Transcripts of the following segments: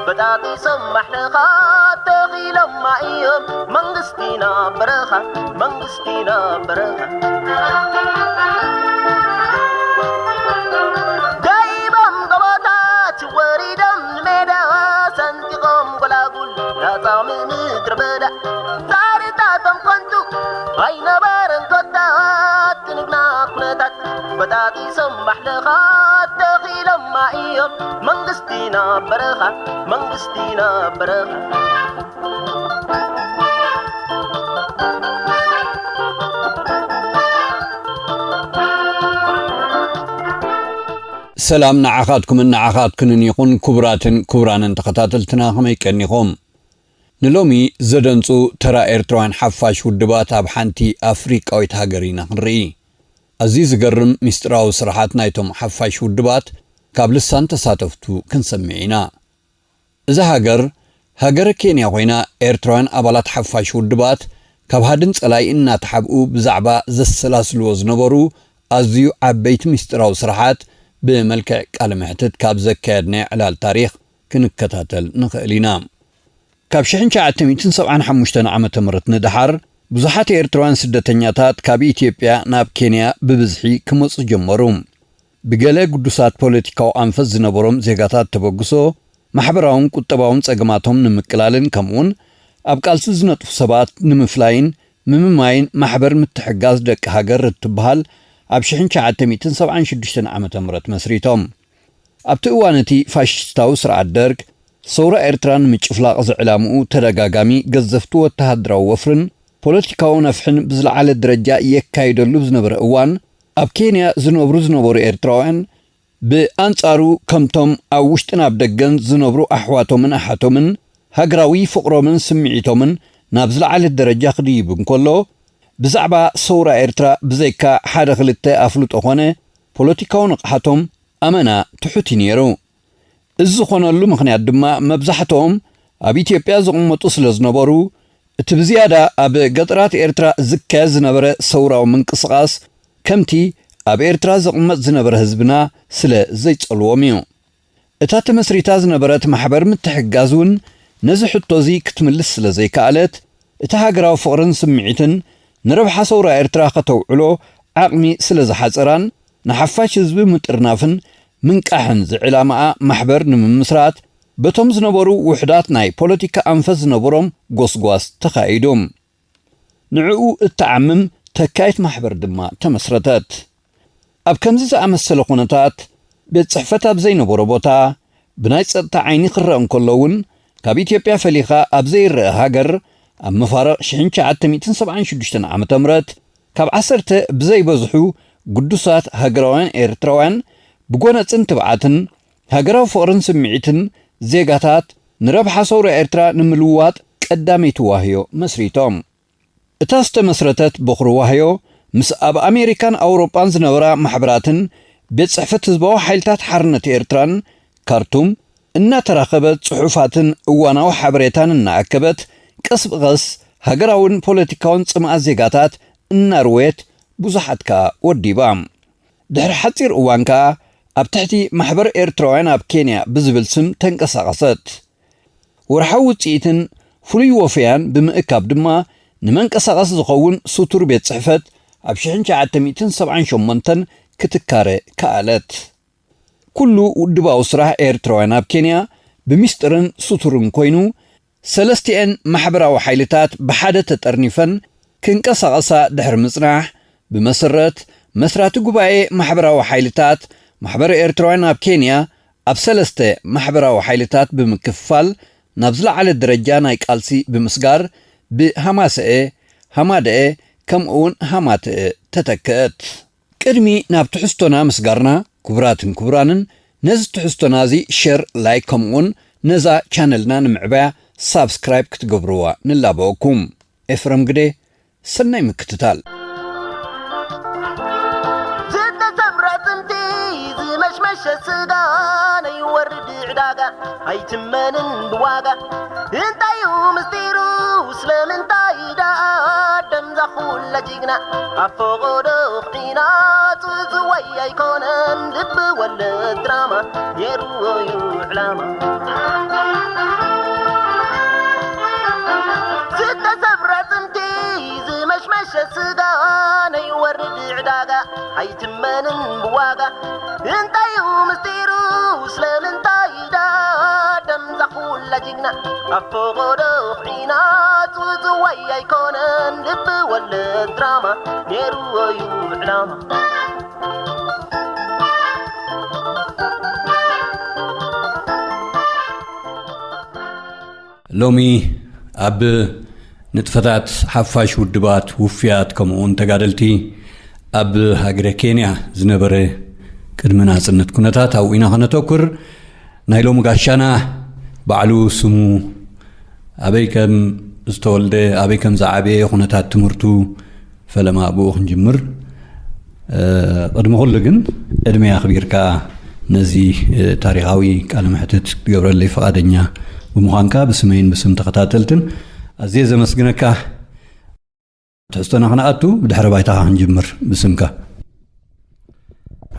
በጣጢሶም ማሕለኻ ተኺሎማ እዮም። መንግስቲ ናብ በረኻ፣ መንግስቲ ናብ በረኻ። ደይቦም ጎቦታት ወሪዶም ንሜዳ፣ ሰንጢቖም ጎላጉል ላጻሚ ምድረ በዳ። ዛሪታቶም ኮንቱ ኣይነበረን ኮታ፣ ትንግና ኩነታት በጣጢሶም ማሕለኻ ተኺሎማ እዮም። መንግስቲ ናብ በረኻ፣ መንግስቲ ናብ በረኻ። ሰላም ንዓኻትኩምን ንዓኻትክንን ይኹን። ክቡራትን ክቡራንን ተኸታተልትና፣ ከመይ ቀኒኹም? ንሎሚ ዘደንጹ ተራ ኤርትራውያን ሓፋሽ ውድባት ኣብ ሓንቲ ኣፍሪቃዊት ሃገር ኢና ክንርኢ። ኣዝዩ ዝገርም ምስጢራዊ ስራሓት ናይቶም ሓፋሽ ውድባት ካብ ልሳን ተሳተፍቱ ክንሰምዕ ኢና። እዛ ሃገር፣ ሃገረ ኬንያ ኮይና፣ ኤርትራውያን ኣባላት ሓፋሽ ውድባት ካብ ሃድን ጸላኢ እናተሓብኡ ብዛዕባ ዘሰላስልዎ ዝነበሩ ኣዝዩ ዓበይቲ ምስጢራዊ ስራሓት ብመልክዕ ቃለ መሕትት ካብ ዘካየድናዮ ዕላል ታሪኽ ክንከታተል ንኽእል ኢና። ካብ ሽሕን ትሽዓተ ሚእትን ሰብዓን ሓሙሽተን ዓመተ ምህረት ንደሓር፣ ብዙሓት ኤርትራውያን ስደተኛታት ካብ ኢትዮጵያ ናብ ኬንያ ብብዝሒ ክመጹ ጀመሩ። ብገለ ግዱሳት ፖለቲካዊ ኣንፈት ዝነበሮም ዜጋታት ተበግሶ፣ ማሕበራውን ቁጠባውን ጸገማቶም ንምቅላልን ከምኡውን ኣብ ቃልሲ ዝነጥፉ ሰባት ንምፍላይን ምምማይን ማሕበር ምትሕጋዝ ደቂ ሃገር እትበሃል ኣብ ሽሕን ትሽዓተ ሚእትን ሰብዓን ሽዱሽተን ዓመተ ምህረት መስሪቶም። ኣብቲ እዋን እቲ ፋሽስታዊ ስርዓት ደርግ፣ ሰውራ ኤርትራ ንምጭፍላቕ ዝዕላምኡ ተደጋጋሚ ገዘፍቲ ወተሃደራዊ ወፍርን ፖለቲካዊ ነፍሕን ብዝለዓለ ደረጃ የካይደሉ ዝነበረ እዋን፣ ኣብ ኬንያ ዝነብሩ ዝነበሩ ኤርትራውያን፣ ብኣንጻሩ ከምቶም ኣብ ውሽጥን ኣብ ደገን ዝነብሩ ኣሕዋቶምን ኣሓቶምን፣ ሃገራዊ ፍቕሮምን ስምዒቶምን ናብ ዝለዓለ ደረጃ ክድይብ እንከሎ፣ ብዛዕባ ሰውራ ኤርትራ ብዘይካ ሓደ ክልተ ኣፍልጦ ኾነ ፖለቲካዊ ንቕሓቶም ኣመና ትሑት እዩ ነይሩ። እዚ ዝኾነሉ ምኽንያት ድማ፣ መብዛሕትኦም ኣብ ኢትዮጵያ ዝቕመጡ ስለ ዝነበሩ፣ እቲ ብዝያዳ ኣብ ገጠራት ኤርትራ ዝካየድ ዝነበረ ሰውራዊ ምንቅስቓስ፣ ከምቲ ኣብ ኤርትራ ዝቕመጥ ዝነበረ ህዝብና ስለ ዘይጸልዎም እዩ። እታ ተመስሪታ ዝነበረት ማሕበር ምትሕግጋዝ እውን ነዚ ሕቶ እዚ ክትምልስ ስለ ዘይከኣለት፣ እቲ ሃገራዊ ፍቕርን ስምዒትን ንረብሓ ሰውራ ኤርትራ ከተውዕሎ ዓቕሚ ስለ ዝሓጸራን፣ ንሓፋሽ ህዝቢ ምጥርናፍን ምንቃሕን ዝዕላማኣ ማሕበር ንምምስራት፣ በቶም ዝነበሩ ውሑዳት ናይ ፖለቲካ ኣንፈት ዝነበሮም ጎስጓስ ተኻይዱ። ንዕኡ እትዓምም ተካይት ማሕበር ድማ ተመስረተት። ኣብ ከምዚ ዝኣመሰለ ኩነታት፣ ቤት ጽሕፈት ኣብ ዘይነበሮ ቦታ፣ ብናይ ጸጥታ ዓይኒ ክረኣ እንከሎ እውን፣ ካብ ኢትዮጵያ ፈሊኻ ኣብ ዘይረኣ ሃገር፣ ኣብ መፋርቕ ሽሕን ትሽዓተ ሚእትን ሰብዓን ሽዱሽተን ዓመተ ምህረት፣ ካብ ዓሰርተ ብዘይበዝሑ ግዱሳት ሃገራውያን ኤርትራውያን፣ ብጎነጽን ትብዓትን፣ ሃገራዊ ፍቕርን ስምዒትን ዜጋታት፣ ንረብሓ ሰውራ ኤርትራ ንምልዋጥ ቀዳመይቲ ዋህዮ መስሪቶም። እታ ዝተመስረተት በኹሪ ዋህዮ፣ ምስ ኣብ ኣሜሪካን ኣውሮጳን ዝነበራ ማሕበራትን ቤት ጽሕፈት ህዝባዊ ሓይልታት ሓርነት ኤርትራን ካርቱም እናተራኸበት፣ ጽሑፋትን እዋናዊ ሓበሬታን እናኣከበት፣ ቀስ ብቐስ ሃገራውን ፖለቲካውን ጽምኣት ዜጋታት እናርወየት፣ ብዙሓት ከኣ ወዲባ። ድሕሪ ሓጺር እዋን ከኣ ኣብ ትሕቲ ማሕበር ኤርትራውያን ኣብ ኬንያ ብዝብል ስም ተንቀሳቐሰት። ወርሓዊ ውጽኢትን ፍሉይ ወፈያን ብምእካብ ድማ፣ ንመንቀሳቐሲ ዝኸውን ስቱር ቤት ጽሕፈት ኣብ ሽሕን ትሽዓተ ሚእትን ሰብዓን ሸሞንተን ክትካረ ከኣለት። ኩሉ ውድባዊ ስራሕ ኤርትራውያን ኣብ ኬንያ ብሚስጥርን ስቱርን ኮይኑ፣ ሰለስቲኤን ማሕበራዊ ሓይልታት ብሓደ ተጠርኒፈን ክንቀሳቐሳ ድሕሪ ምጽናሕ፣ ብመሰረት መስራቲ ጉባኤ ማሕበራዊ ሓይልታት፣ ማሕበር ኤርትራውያን ኣብ ኬንያ ኣብ ሰለስተ ማሕበራዊ ሓይልታት ብምክፍፋል፣ ናብ ዝለዓለ ደረጃ ናይ ቃልሲ ብምስጋር፣ ብሃማሰኤ፣ ሃማደኤ፣ ከምኡውን ሃማተኤ ተተክአት። ቅድሚ ናብ ትሕዝቶና ምስጋርና፣ ክቡራትን ክቡራንን፣ ነዚ ትሕዝቶና እዚ ሸር፣ ላይክ፣ ከምኡውን ነዛ ቻነልና ንምዕባያ ሳብስክራይብ ክትገብርዋ ንላበወኩም። ኤፍረም ግደ፣ ሰናይ ምክትታል። ዝተሰብረ ጥንቲ ዝመሽመሸ ስጋ ነይወርድ ዕዳጋ ኣይትመንን ብዋጋ። እንታይ እዩ ምስጢሩ? ስለምንታይ ደኣ ደምዛ ኩላ ጅግና ኣብ ፈቐዶ ኺና ጽጽዋይ ኣይኮነን ልቢ ወለድ ድራማ ነይርዎ እዩ ዕላማ። ኣይትመንን ብዋጋ። እንታዩ ምስጢሩ? ስለምንታይ ዳ ደምዛ ኩላ ጅግና ኣብ ፈቐዶ ኺናት ውጽዋይ ኣይኮነን ልቢ ወለድ ድራማ ነይርዎ እዩ ዕላማ። ሎሚ ኣብ ንጥፈታት ሓፋሽ ውድባት ውፍያት ከምኡውን ተጋደልቲ ኣብ ሃገረ ኬንያ ዝነበረ ቅድሚ ናጽነት ኩነታት ኣብኡ ኢና ከነተኩር። ናይ ሎሚ ጋሻና ባዕሉ ስሙ ኣበይ ከም ዝተወልደ ኣበይ ከም ዝዓበየ ኩነታት ትምህርቱ ፈለማ ብኡ ክንጅምር። ቅድሚ ኩሉ ግን ዕድመ ኣኽቢርካ ነዚ ታሪኻዊ ቃለ መሕትት ክትገብረለይ ፍቓደኛ ብምዃንካ ብስመይን ብስም ተኸታተልትን ኣዝየ ዘመስግነካ። ትሕዝቶና ክነኣቱ ብድሕሪ ባይታኻ ክንጅምር ብስምካ።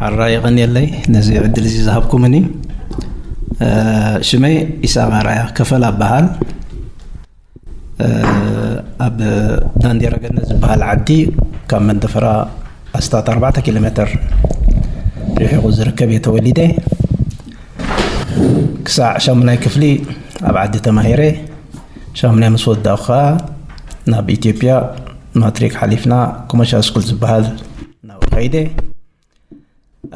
ሓራ የቐንየለይ ነዚ ዕድል እዚ ዝሃብኩምኒ። ሽመይ ኢሳቕ ኣርኣያ ከፈላ እበሃል። ኣብ ዳንዴራ ገነት ዝበሃል ዓዲ ካብ መንደፈራ ኣስታት ኣርባዕተ ኪሎ ሜተር ርሒቑ ዝርከብ እየ ተወሊደ። ክሳዕ ሻሙናይ ክፍሊ ኣብ ዓዲ ተማሂረ። ሻሙናይ ምስ ወዳእኹ ከዓ ናብ ኢትዮጵያ ማትሪክ ሓሊፍና ኮመርሻል ስኩል ዝበሃል ናብኡ ከይደ።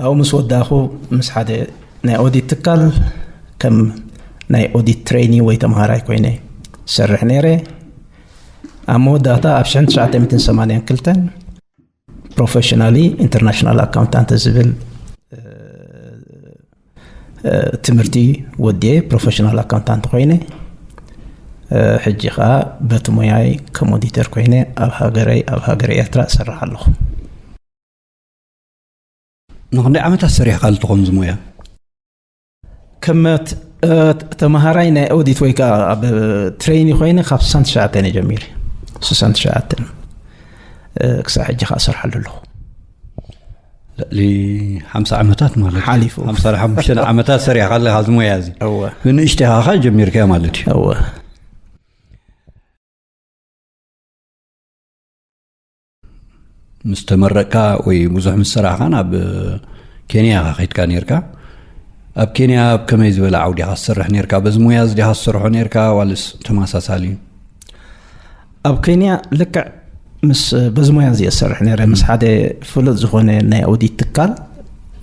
ኣብኡ ምስ ወዳእኹ ምስ ሓደ ናይ ኦዲት ትካል ከም ናይ ኦዲት ትሬኒ ወይ ተምሃራይ ኮይነ ዝሰርሕ ነይረ። ኣብ መወዳእታ ኣብ ሽሕን ትሽዓተ ሚእትን ሰማንያን ክልተን ፕሮፌሽናሊ ኢንተርናሽናል ኣካውንታንት ዝብል ትምህርቲ ወዲየ ፕሮፌሽናል ኣካውንታንት ኮይነ። ሕጂ ከዓ በቲ ሞያይ ከም ኦዲተር ኮይነ ኣብ ሃገረይ ኣብ ሃገረ ኤርትራ እሰርሕ ኣለኹ። ንክንደይ ዓመታት ሰሪሕካሉ ትኾን ዝሞያ? ከም ተምሃራይ ናይ ኦዲት ወይ ከዓ ኣብ ትሬኒ ኮይነ ካብ ስሳን ትሽዓተን ጀሚረ። ስሳን ትሽዓተን ክሳብ ሕጂ ከዓ እሰርሓሉ ኣለኹ። ልዕሊ ሓምሳ ዓመታት ማለት እዩ። ሓሊፉ። ሓምሳ ሓሙሽተ ዓመታት ሰሪሕካ ኣለካ ኣብዚ ሞያ እዚ። እወ። ብንእሽተይ ኢኻ ጀሚርካዮ ማለት እዩ። እወ። ምስ ተመረቅካ ወይ ብዙሕ ምስ ሰራሕካ ናብ ኬንያ ኢኻ ከይድካ ነርካ። ኣብ ኬንያ ኣብ ከመይ ዝበለ ዓውዲ ኢኻ ትሰርሕ ነርካ? በዚ ሞያ እዚ ዲኻ ትሰርሖ ነርካ ዋልስ ተመሳሳሊ እዩ? ኣብ ኬንያ ልክዕ ምስ በዚ ሞያ እዚ እሰርሕ ነይረ ምስ ሓደ ፍሉጥ ዝኾነ ናይ ኦዲት ትካል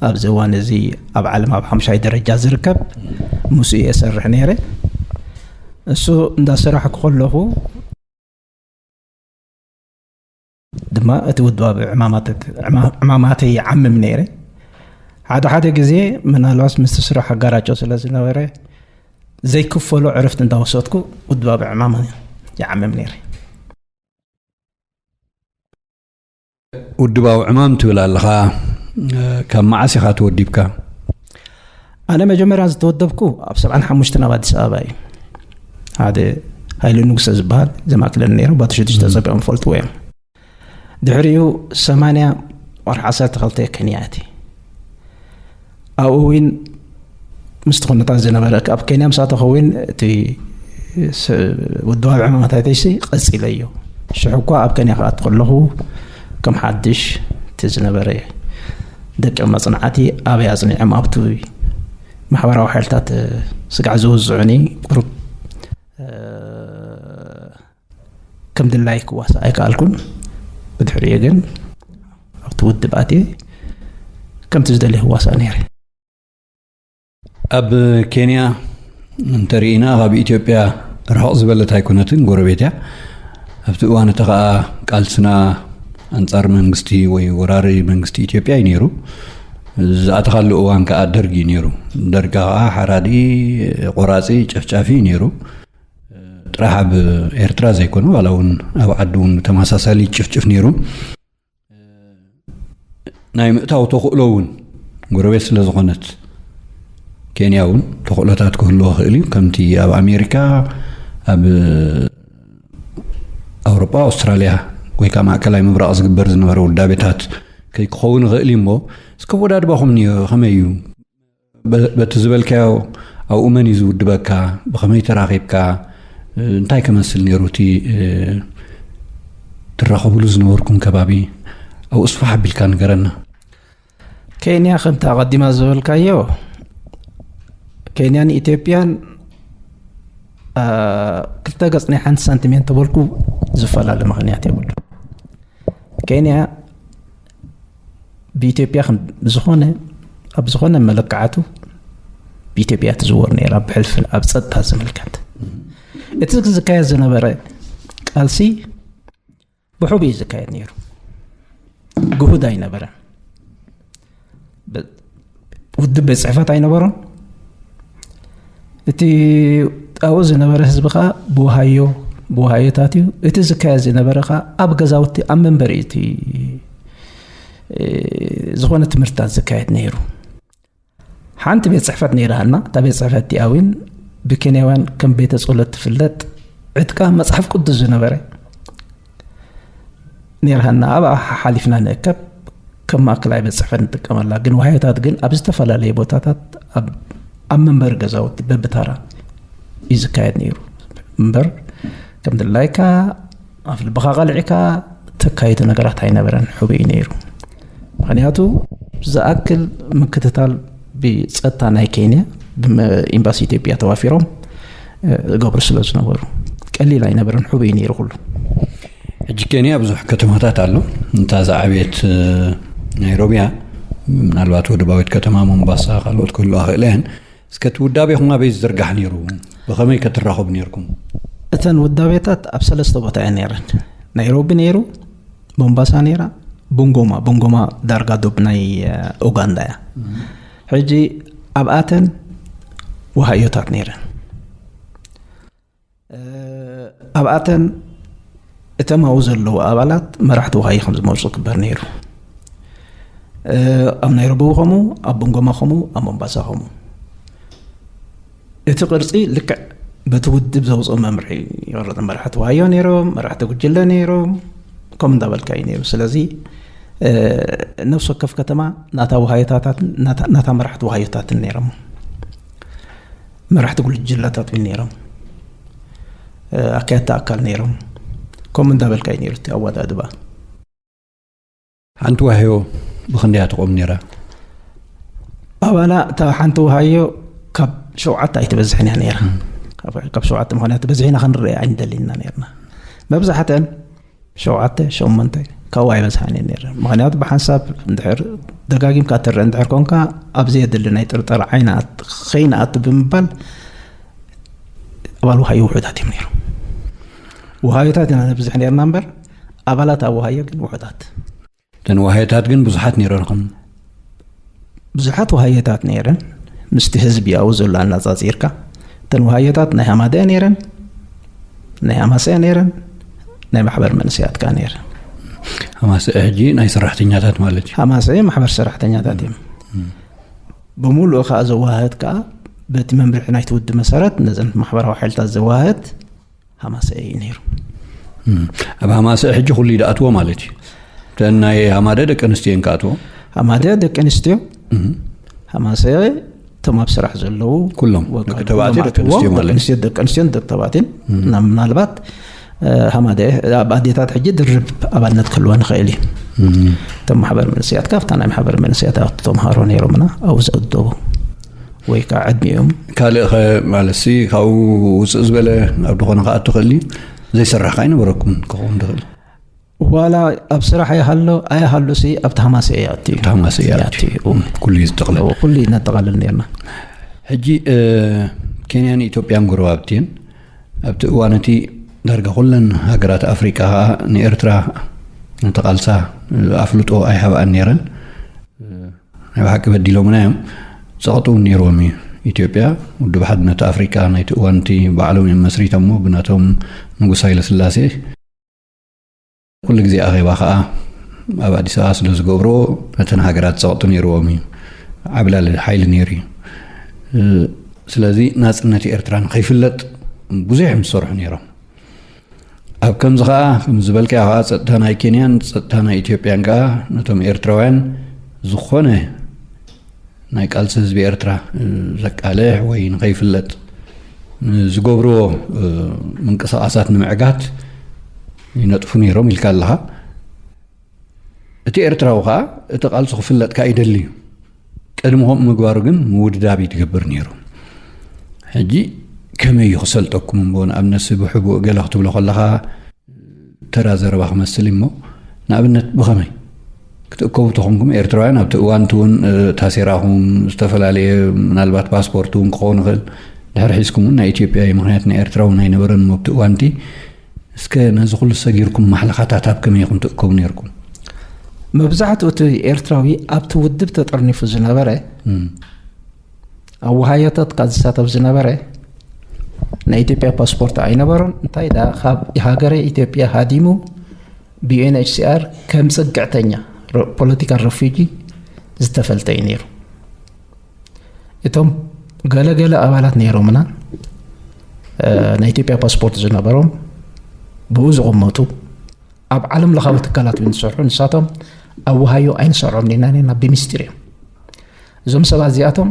ኣብዚ እዋን እዚ ኣብ ዓለም ኣብ ሓሙሻይ ደረጃ ዝርከብ ምስ እየ እሰርሕ ነይረ። እሱ እንዳሰራሕኩ ከለኹ ድማ እቲ ውድባዊ ዕማማተይ ይዓምም ነይረ። ሓደ ሓደ ግዜ ምናልባት ምስቲ ስራሕ ኣጋራጮ ስለ ዝነበረ ዘይክፈሎ ዕረፍቲ እንዳወሰድኩ ውድባዊ ዕማም ይዓምም ነይረ። ውድባዊ ዕማም ትብል ኣለኻ፣ ካብ መዓስ ኢኻ ተወዲብካ? ኣነ መጀመርያ ዝተወደብኩ ኣብ ሰብዓን ሓሙሽተን ኣብ ኣዲስ ኣበባ እዩ። ሓደ ሃይለ ንጉሰ ዝበሃል ዘማእክለኒ ነይሩ፣ ባቶ ሽዱሽተ ጸቢቖም ይፈልጥዎ እዮም። ድሕሪኡ ሰማንያ ወርሒ ዓሰርተ ክልተ ከንያ ኣትየ። ኣብኡ እውን ምስቲ ኩነታት ዝነበረ ኣብ ኬንያ ምስ ኣተኹ እውን እቲ ውድባዊ ዕማማታተይሲ ቀፂለዮ። ሽሕ እኳ ኣብ ኬንያ ክኣቱ ከለኹ ከም ሓድሽ እቲ ዝነበረ ደቂ መፅናዕቲ ኣበይ ኣፅኒዖም ኣብቲ ማሕበራዊ ሓይልታት ስጋዕ ዝውዝዑኒ ቁሩብ ከም ድላይ ክዋሳእ ኣይከኣልኩን። ብድሕሪኡ ግን ኣብቲ ውድብ ኣትየ ከምቲ ዝደልየ ክዋሳእ ነይረ። ኣብ ኬንያ እንተርኢና ካብ ኢትዮጵያ ርሕቕ ዝበለት ኣይኮነትን፣ ጎረቤት እያ። ኣብቲ እዋን እቲ ከዓ ቃልስና ኣንጻር መንግስቲ ወይ ወራሪ መንግስቲ ኢትዮጵያ እዩ ነይሩ። ዝኣተኻሉ እዋን ከዓ ደርግ እዩ ነይሩ። ደርግ ከዓ ሓራዲ፣ ቆራፂ፣ ጨፍጫፊ እዩ ነይሩ። ጥራሕ ኣብ ኤርትራ ዘይኮነ ዋላ እውን ኣብ ዓዲ እውን ብተመሳሳሊ ጭፍጭፍ ነይሩ። ናይ ምእታው ተኽእሎ እውን ጎረቤት ስለ ዝኾነት ኬንያ እውን ተኽእሎታት ክህልዎ ይኽእል እዩ። ከምቲ ኣብ ኣሜሪካ ኣብ ኣውሮጳ ኣውስትራልያ ወይ ከዓ ማእከላይ ምብራቕ ዝግበር ዝነበረ ውዳቤታት ከይክኸውን ይኽእል እዩ እሞ እስከ ኣወዳድባኹም ንዮ ከመይ እዩ? በ- በቲ ዝበልካዮ ኣብኡ መን እዩ ዝውድበካ? ብኸመይ ተራኺብካ? እንታይ ከመስል ነይሩ እቲ እ፣ ትራኸብሉ ዝነበርኩም ከባቢ? ኣብኡ ስፋሕ ኣቢልካ ንገረና። ኬንያ ከምቲ ኣቐዲማ ዝበልካዮ፣ ኬንያን ኢትዮጵያን፣ አ፣ ክልተ ገጽ ናይ ሓንቲ ሳንቲም እየን ተበልኩ ዝፈላለ ምኽንያት የብሉ። ኬንያ ብኢትዮጵያ ከም ዝኾነ፣ ኣብ ዝኾነ መለክዓቱ ብኢትዮጵያ ትዝወር ነይራ፣ ብሕልፊ ኣብ ጸጥታ ዝምልከት። እቲ ዝካየድ ዝነበረ ቃልሲ ብሑብ እዩ ዝካየድ ነይሩ። ግሁድ ኣይነበረን። በ-፣ ውድብ ቤት ጽሕፈት ኣይነበሮን። እቲ ኣብኡ ዝነበረ ህዝቢ ኸኣ ብወሃዮ፣ ብወሃዮታት እዩ። እቲ ዝካየድ ዝነበረ ኸኣ ኣብ ገዛውቲ፣ ኣብ መንበሪ እቲ፣ እ፣ ዝኾነ ትምህርትታት ዝካየድ ነይሩ። ሓንቲ ቤት ጽሕፈት ነይራሃና። እታ ቤት ጽሕፈት እቲኣ እውን ብኬንያውያን ከም ቤተ ጸሎት ትፍለጥ፣ ዕጥቃ መጽሓፍ ቅዱስ ዝነበረ ነይራሃና። ኣብኣ ሓሓሊፍና ንእከብ፣ ከም ማእከላይ ቤት ጽሕፈት ንጥቀመላ። ግን ዋህዮታት ግን ኣብ ዝተፈላለየ ቦታታት፣ ኣብ፣ ኣብ መንበሪ ገዛውቲ በብታራ እዩ ዝካየድ ነይሩ። እምበር ከም ድላይካ ኣብ ልብኻ ቀልዒካ ተካይዶ ነገራት ኣይነበረን፣ ሕቡእ እዩ ነይሩ። ምኽንያቱ ዝኣክል ምክትታል ብጸጥታ ናይ ኬንያ ብመ-፣ ኤምባሲ ኢትዮጵያ ተዋፊሮም፣ እ፣ ዝገብሩ ስለ ዝነበሩ ቀሊል ኣይነበረን፣ ሕቡእ እዩ ነይሩ ኩሉ። ሕጂ ኬንያ ብዙሕ ከተማታት ኣሎ። እንታ ዝዓበየት፣ እ፣ ናይሮቢያ፣ ምናልባት ወደባዊት ከተማ ሞምባሳ፣ ካልኦት ክህልዋ ክእለ እየን። እስከ እቲ ውዳቤኹም ኣበይ ዝዝርጋሕ ነይሩ? ብኸመይ ከ ትራኸቡ ነይርኩም? እተን ውዳቤታት ኣብ ሰለስተ ቦታ እየን ነይረን። ናይሮቢ ነይሩ፣ ቦምባሳ ነይራ፣ ቡንጎማ፣ ቡንጎማ ዳርጋ ዶብ ናይ፣ እ፣ ኡጋንዳ እያ። ሕጂ ኣብኣተን ወሃዮታት ነይረን። እ፣ ኣብኣተን እቶም ኣብኡ ዘለዉ ኣባላት መራሕቲ ወሃዮ ከም ዝመርጹ ክግበር ነይሩ። እ፣ ኣብ ናይሮቢ ከምኡ፣ ኣብ ቦንጎማ ከምኡ፣ ኣብ ሞምባሳ ከምኡ። እቲ ቅርጺ ልክዕ በቲ ውድብ ዘውጽኦ መምርሒ ይቕረጽ። መራሕቲ ወሃዮ ነይሮም፣ መራሕቲ ጉጅለ ነይሮም፣ ከምኡ እንዳበልካ እዩ ነይሩ። ስለዚ፣ እ፣ ነፍሲ ወከፍ ከተማ ናታ ወሃዮታታትን ናታ፣ ናታ መራሕቲ ወሃዮታትን ነይሮም። መራሕቲ ጉጅለታት እውን ነይሮም። እ፣ ኣካየድቲ ኣካል ነይሮም። ከምኡ እንዳበልካ እዩ ነይሩ እቲ ኣወዳድባ። ሓንቲ ዋህዮ ብኽንደይ እያ ትቆም ነይራ? ኣባላ እታ ሓንቲ ዋህዮ ካብ ሸውዓተ ኣይትበዝሕን እያ ነይራ። ካብ፣ ካብ ሸውዓተ፣ ምኽንያቱ በዝሒና ክንርአ ኣይንደልን ኢና ነይርና። መብዛሕተን ሸውዓተ፣ ሸሞንተ ካብኡ ኣይበዝሓን እየን ነይረን። ምኽንያቱ ብሓንሳብ እንድሕር ደጋጊምካ ትርአ እንድሕር ኮንካ፣ ኣብ ዘየድሊ ናይ ጥርጠራ ዓይኒ ኣት-፣ ከይንኣቱ ብምባል ኣባል ወሃዮ ውሑዳት እዮም ነይሮም። ወሃዮታት ኢና ነብዝሕ ነይርና እምበር፣ ኣባላት ኣብ ወሃዮ ግን ውሑዳት። እተን ወሃዮታት ግን ብዙሓት ነይረንኹም? ብዙሓት ወሃዮታት ነይረን። ምስቲ ህዝቢ ኣብኡ ዘሎ ኣነጻጺርካ፣ እተን ወሃዮታት ናይ ሃማደአ ነይረን፣ ናይ ሃማሰአ ነይረን፣ ናይ ማሕበር መንእሰያት ከኣ ነይረን። ሃማሰአ ሕጂ ናይ ሰራሕተኛታት ማለት እዩ። ሃማሰአ ማሕበር ሰራሕተኛታት እዮም። እም። ብምሉኡ ከኣ ዘወሃህድ ከኣ በቲ መምርሒ ናይቲ ውድብ መሰረት ነዘን ማሕበራዊ ሓይልታት ዘወሃህድ ሃማሰአ እዩ ነይሩ። እም። ኣብ ሃማሰአ ሕጂ ኩሉ ይድኣትዎ ማለት እዩ። እተን ናይ ሃማደ ደቂ ኣንስትዮ እየን ክኣትዎ? ሃማደ ደቂ ኣንስትዮ፣ እም። ሃማሰአ እቶም ኣብ ስራሕ ዘለዉ ኩሎም፣ ወ-፣ ደቂ ተባዕትዮ፣ ኩሎም ደቂ ኣንስትዮ ኣትዎ፣ ማለት ደቂ እዩ። ኣንስትዮ፣ ደቂ ኣንስትዮን ደቂ ተባዕትዮን። እም። እና ምናልባት፣ እ፣ ሃማደ ኣብ ኣዴታት ሕጂ ድርብ ኣባልነት ክህልወን ይኽእል እዩ። እም። እቶም ማሕበር መንእሰያት ካብታ ናይ ማሕበር መንእሰያት ተምሃሮ ነይሮምና ኣብኡ ዝእደቡ ወይ ከዓ ዕድሚኦም። ካልእ ኸ ማለት ሲ ካብኡ ውፅእ ዝበለ ኣብ ዝኾነ ክኣቱ ክእል እዩ? ዘይሰራሕ ከዓ ኣይነበረኩምን ክኸውን ዝኽእል። ዋላ ኣብ ስራሕ ኣይሃሎ ኣይሃሉ ሲ ኣብቲ ሃማሰ እያ ኣትዩ። ኣብቲ ሃማሰ እያ ኣትዩ። ኣትዩ። ኩሉ እዩ ዝጠቕለል። እዎ፣ ኩሉ እዩ ነጠቓልል ነርና። ሕጂ፣ እ፣ ኬንያን ኢትዮጵያን ጎረባብቲ እየን። ኣብቲ እዋን እቲ ዳርጋ ኩለን ሃገራት ኣፍሪቃ ኸኣ ንኤርትራ ነቲ ቃልሳ ኣፍልጦ ኣይሃብኣን ነይረን። ናይ ብሓቂ በዲሎምና እዮም። ጸቕጢ እውን ነይርዎም እዩ። ኢትዮጵያ ውድብ ሓድነት ኣፍሪቃ ናይቲ እዋን እቲ ባዕሎም እዮም መስሪቶሞ ብናቶም ንጉስ ሃይለ ስላሴ። ኩሉ ግዜ ኣኼባ ኸኣ ኣብ ኣዲስ ኣበባ ስለ ዝገብርዎ ነተን ሃገራት ጸቕጢ ነይርዎም እዩ። ዓብላሊ ሓይሊ ነይሩ እዩ። እ፣ ስለዚ ናጽነት ኤርትራ ንኸይፍለጥ ብዙሕ እዮም ዝሰርሑ ነይሮም። ኣብ ከምዚ ኸኣ፣ ከም ዝበልካዮ ኸኣ፣ ጸጥታ ናይ ኬንያን ጸጥታ ናይ ኢትዮጵያን ከኣ ነቶም ኤርትራውያን ዝኾነ ናይ ቃልሲ ህዝቢ ኤርትራ፣ እ፣ ዘቃልሕ ወይ ንኸይፍለጥ፣ እ፣ ዝገብርዎ፣ እ፣ ምንቅስቓሳት ንምዕጋት ይነጥፉ ነይሮም ኢልካ ኣለኻ። እቲ ኤርትራዊ ኸኣ እቲ ቃልሲ ክፍለጥ ከኣ ይደሊ እዩ። ቅድሚ ከምኡ ምግባሩ ግን ምውድዳብ እዩ ትገብር ነይሩ። ሕጂ ከመይ እዩ ክሰልጠኩም እሞ ንኣብነት ብሕቡእ ገለ ክትብሎ ከለኻ ተራ ዘረባ ክመስል እሞ ንኣብነት ብኸመይ ክትእከቡ ተኾንኩም ኤርትራውያን ኣብቲ እዋንቲ እውን ታሴራኹም ዝተፈላለየ ምናልባት ፓስፖርት እውን ክኸውን ይኽእል ድሕር ሒዝኩም እውን ናይ ኢትዮጵያ እዩ ምክንያት ናይ ኤርትራ እውን ኣይነበረን እሞ ኣብቲ እዋንቲ እስከ ነዚ ኩሉ ሰጊርኩም ማሕለኻታት ኣብ ከመይ ኢኹም ትእከቡ ነይርኩም? መብዛሕትኡ እቲ ኤርትራዊ ኣብቲ ውድብ ተጠርኒፉ ዝነበረ ኣብ ውሃዮታት ካብ ዝሳተፍ ዝነበረ ናይ ኢትዮጵያ ፓስፖርት ኣይነበሮን እንታይ ዳ ካብ ሃገረ ኢትዮጵያ ሃዲሙ ብዩኤንኤችሲኣር ከም ጽግዕተኛ ፖለቲካል ረፊጂ ዝተፈልጠ እዩ ነይሩ። እቶም ገለገለ ኣባላት ነይሮምና ናይ ኢትዮጵያ ፓስፖርት ዝነበሮም ብኡ ዝቕመጡ ኣብ ዓለም ለኻዊ ትካላት እውን ዝሰርሑ ንሳቶም ኣብ ውሃዮ ኣይንሰርዖም ኔና ኔና ብምስጢር እዮም። እዞም ሰባት እዚኣቶም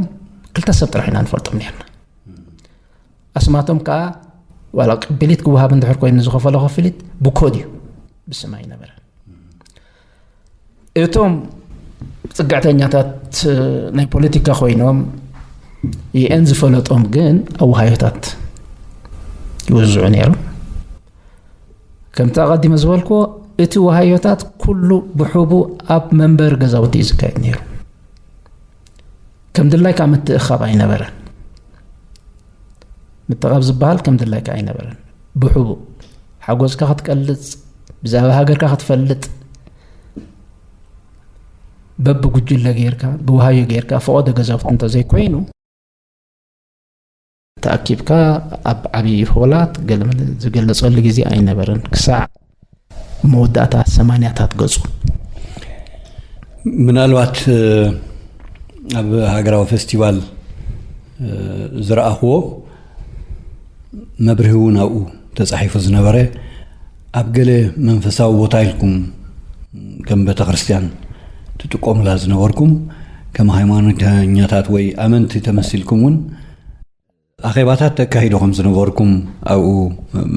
ክልተ ሰብ ጥራሕ ኢና ንፈልጦም ኔርና። ኣስማቶም ከዓ ዋላ ቅብሊት ክወሃብ እንድሕር ኮይኑ ዝኸፈሎ ክፍሊት ብኮድ እዩ፣ ብስም ኣይነበረን። እቶም ፅግዕተኛታት ናይ ፖለቲካ ኮይኖም ዩኤን ዝፈለጦም ግን ኣወሃዮታት ይውዝዑ ነይሮም። ከምቲ ኣቐዲመ ዝበልክዎ እቲ ወሃዮታት ኩሉ ብሕቡ ኣብ መንበሪ ገዛውቲ እዩ ዝካየድ ነይሩ። ከም ድላይካ ምትእኻብ ኣይነበረን። ምትእኻብ ዝበሃል ከም ድላይካ ኣይነበረን። ብሕቡእ ሓጎስካ ክትቀልጽ፣ ብዛዕባ ሃገርካ ክትፈልጥ፣ በብጉጅለ ጌርካ፣ ብውሃዮ ጌርካ፣ ፈቐዶ ገዛውቲ እንተዘይኮይኑ፣ ተኣኪብካ ኣብ ዓብዪ ሆላት ገለመለ ዝገለጸሉ ግዜ ኣይነበረን። ክሳዕ መወዳእታ ሰማንያታት ገጹ። ምናልባት ኣብ ሃገራዊ ፌስቲቫል ዝረኣኽዎ መብርሂ እውን ኣብኡ ተጻሒፉ ዝነበረ ኣብ ገለ መንፈሳዊ ቦታ ኢልኩም ከም ቤተ ክርስቲያን ትጥቀሙላ ዝነበርኩም ከም ሃይማኖተኛታት ወይ ኣመንቲ ተመሲልኩም እውን ኣኼባታት ተካሂዶ ከም ዝነበርኩም ኣብኡ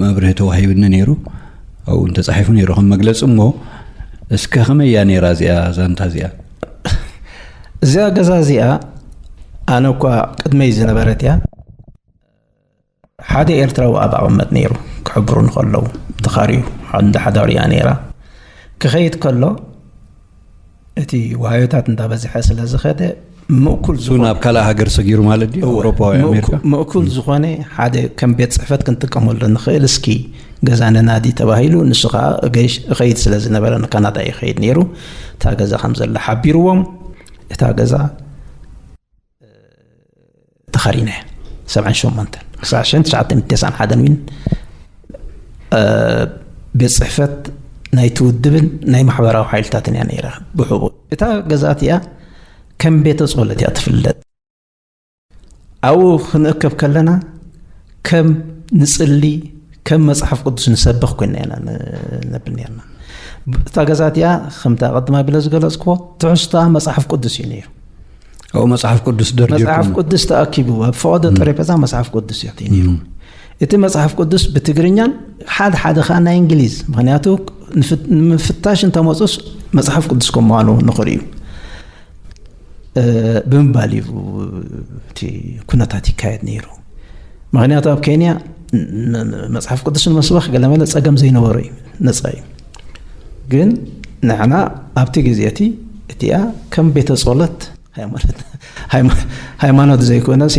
መብርሂ ተዋሂብኒ ነይሩ። ኣብኡ እንተጻሒፉ ነይሩ ከም መግለጺ እሞ እስከ ከመይ እያ ነይራ እዚኣ ዛንታ እዚኣ? እዚኣ ገዛ እዚኣ ኣነ እኳ ቅድመይ ዝነበረት እያ። ሓደ ኤርትራዊ ኣብ ኣቐመጥ ነይሩ ክሕብሩ ንከለዉ ተኻርዩ እንዳ ሓዳሩ እያ ነይራ። ክኸይድ ከሎ እቲ ዋህዮታት እንዳበዝሐ ስለ ዝኸደ ምእኩል እሱ ናብ ካልእ ሃገር ሰጊሩ ማለት ድዩ? ኣውሮፓ ወይ ኣሜሪካ? ምእኩል ዝኾነ ሓደ ከም ቤት ጽሕፈት ክንጥቀመሉ ንኽእል እስኪ ገዛ ነናዲ ተባሂሉ ንሱ ከዓ እገይሽ እኸይድ ስለ ዝነበረ ንካናዳ ይኸይድ ነይሩ። እታ ገዛ ከም ዘላ ሓቢርዎም እታ ገዛ ተኻሪና እያ። ሰብዓን ሸሞንተን ክሳዕ ሽሕን ትሽዓተ ሚእትን ተስዓን ሓደን እውን ቤት ፅሕፈት ናይቲ ውድብን ናይ ማሕበራዊ ሓይልታትን እያ ነይራ። ብሕቡእ እታ ገዛ እቲኣ ከም ቤተ ፆለት እያ ትፍለጥ። ኣብኡ ክንእከብ ከለና ከም ንፅሊ ከም መፅሓፍ ቅዱስ ንሰብኽ ኮይና ኢና ነብል ነርና። እታ ገዛ እቲኣ ከምታ ቀድማ ብለ ዝገለፅክዎ ትሕዝቶኣ መፅሓፍ ቅዱስ እዩ ነይሩ። ኣብኡ መፅሓፍ ቅዱስ ደርዲርኩም? መፅሓፍ ቅዱስ ተኣኪቡ ኣብ ፈቐዶ ጠረጴዛ መፅሓፍ ቅዱስ እዩ ነይሩ። እቲ መፅሓፍ ቅዱስ ብትግርኛን ሓደ ሓደ ከዓ ናይ እንግሊዝ፣ ምክንያቱ ንምፍታሽ እንተመፁስ መፅሓፍ ቅዱስ ከም ምዃኑ ንኽርእዩ ብምባል እዩ እቲ ኩነታት ይካየድ ነይሩ። ምክንያቱ ኣብ ኬንያ መፅሓፍ ቅዱስ ንመስበኽ ገለመለ ፀገም ዘይነበሮ እዩ፣ ነፃ እዩ። ግን ንሕና ኣብቲ ግዜ እቲ እቲኣ ከም ቤተ ጸሎት ሃይማኖት ዘይኮነ ሲ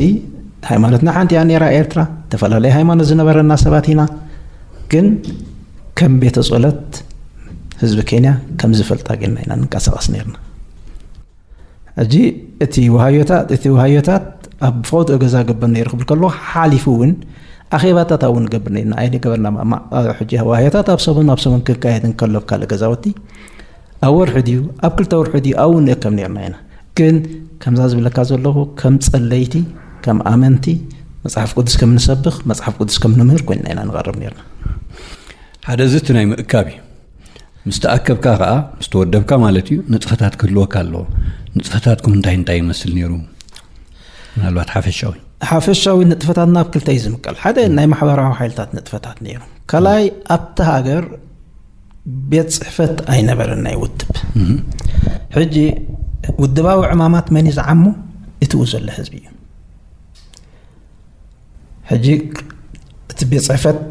ሃይማኖትና ሓንቲ እያ ነይራ። ኤርትራ ዝተፈላለየ ሃይማኖት ዝነበረና ሰባት ኢና። ግን ከም ቤተ ጸሎት ህዝቢ ኬንያ ከም ዝፈልጣ ጌርና ኢና ንንቀሳቐስ ነርና። ሕጂ እቲ ውሃዮታት እቲ ውሃዮታት ኣብ ፈቐድኦ ገዛ ገብር ነይሩ ክብል ከሎ ሓሊፉ እውን ኣኼባታት ኣብኡ ንገብር ነርና። ኣይንገበርና ሕጂ ውሃዮታት ኣብ ሰሙን ኣብ ሰሙን ክካየድ እንከሎ ኣብ ካልእ ገዛውቲ ኣብ ወርሒ ድዩ ኣብ ክልተ ወርሒ ድዩ ኣብኡ ንእከብ ነርና ኢና። ግን ከምዛ ዝብለካ ዘለኹ ከም ጸለይቲ ከም ኣመንቲ መጽሓፍ ቅዱስ ከም ንሰብኽ መጽሓፍ ቅዱስ ከም ንምህር ኮይንና ኢና ንቐርብ ነርና። ሓደ እዚ እቲ ናይ ምእካብ እዩ። ምስ ተኣከብካ ከዓ ምስ ተወደብካ ማለት እዩ ንጥፈታት ክህልወካ ኣለዎ። ንጥፈታትኩም እንታይ እንታይ ይመስል ነይሩ? ምናልባት ሓፈሻዊ ሓፈሻዊ ንጥፈታትና ኣብ ክልተ እዩ ዝምቀል። ሓደ ናይ ማሕበራዊ ሓይልታት ንጥፈታት ነይሩ። ካልኣይ ኣብቲ ሃገር ቤት ፅሕፈት ኣይነበረን ናይ ውድብ። ሕጂ ውድባዊ ዕማማት መን እዩ ዝዓሙ? እትኡ ዘሎ ህዝቢ እዩ። ሕጂ እቲ ቤት ጽሕፈት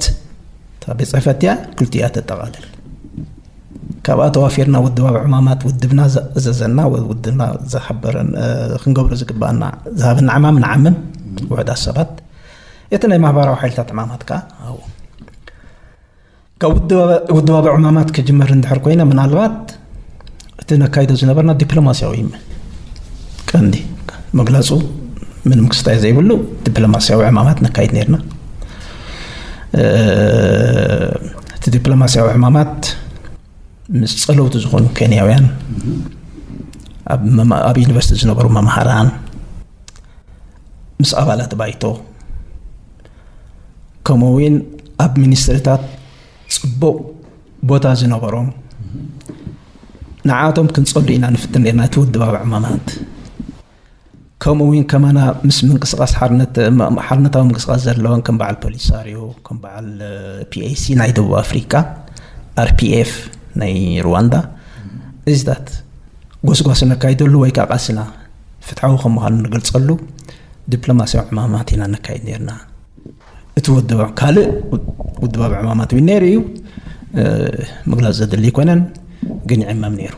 እታ ቤት ጽሕፈት እያ ክልቲኣ ተጠቓልል። ካብኣ ተዋፊርና ውድባዊ ዕማማት ውድብና ዘዘዘና ወይ ውድብና ዝሓበረን ክንገብሮ ዝግባኣና ዝሃበና ዕማም ንዓምን ውሕዳት ሰባት እቲ ናይ ማህበራዊ ሓይልታት ዕማማት ከኣ ኣብኡ ካብ ውድባዊ ዕማማት ክጅመር እንድሕር ኮይነ ምናልባት እቲ ነካይዶ ዝነበርና ዲፕሎማስያዊ ቀንዲ መግለጹ ምንም ክስታይ ዘይብሉ ዲፕሎማስያዊ ዕማማት ነካይድ ነርና። እቲ ዲፕሎማስያዊ ዕማማት ምስ ጸለውቲ ዝኾኑ ኬንያውያን ኣብ ዩኒቨርሲቲ ዝነበሩ መምሃራን ምስ ኣባላት ባይቶ ከምኡ እውን ኣብ ሚኒስትሪታት ጽቡቕ ቦታ ዝነበሮም ንዓቶም ክንጸሉ ኢና ንፍትን ነርና። እቲ ውድባዊ ዕማማት ከምኡ እውን ከማና ምስ ምንቅስቃስ ሓርነታዊ ምንቅስቃስ ዘለዎን ከም በዓል ፖሊሳሪዮ ከም በዓል ፒኤሲ ናይ ደቡብ ኣፍሪካ፣ ኣርፒኤፍ ናይ ሩዋንዳ እዚታት ጎስጓስ ነካይደሉ ወይ ከዓ ቃስና ፍትሓዊ ከም ምዃኑ ንገልጸሉ ዲፕሎማስያዊ ዕማማት ኢና ነካይድ ነርና። እቲ ውድባዊ ካልእ ውድባዊ ዕማማት እውን ነይሩ እዩ። ምግላፅ ዘድሊ ኣይኮነን፣ ግን ይዕመም ነይሩ።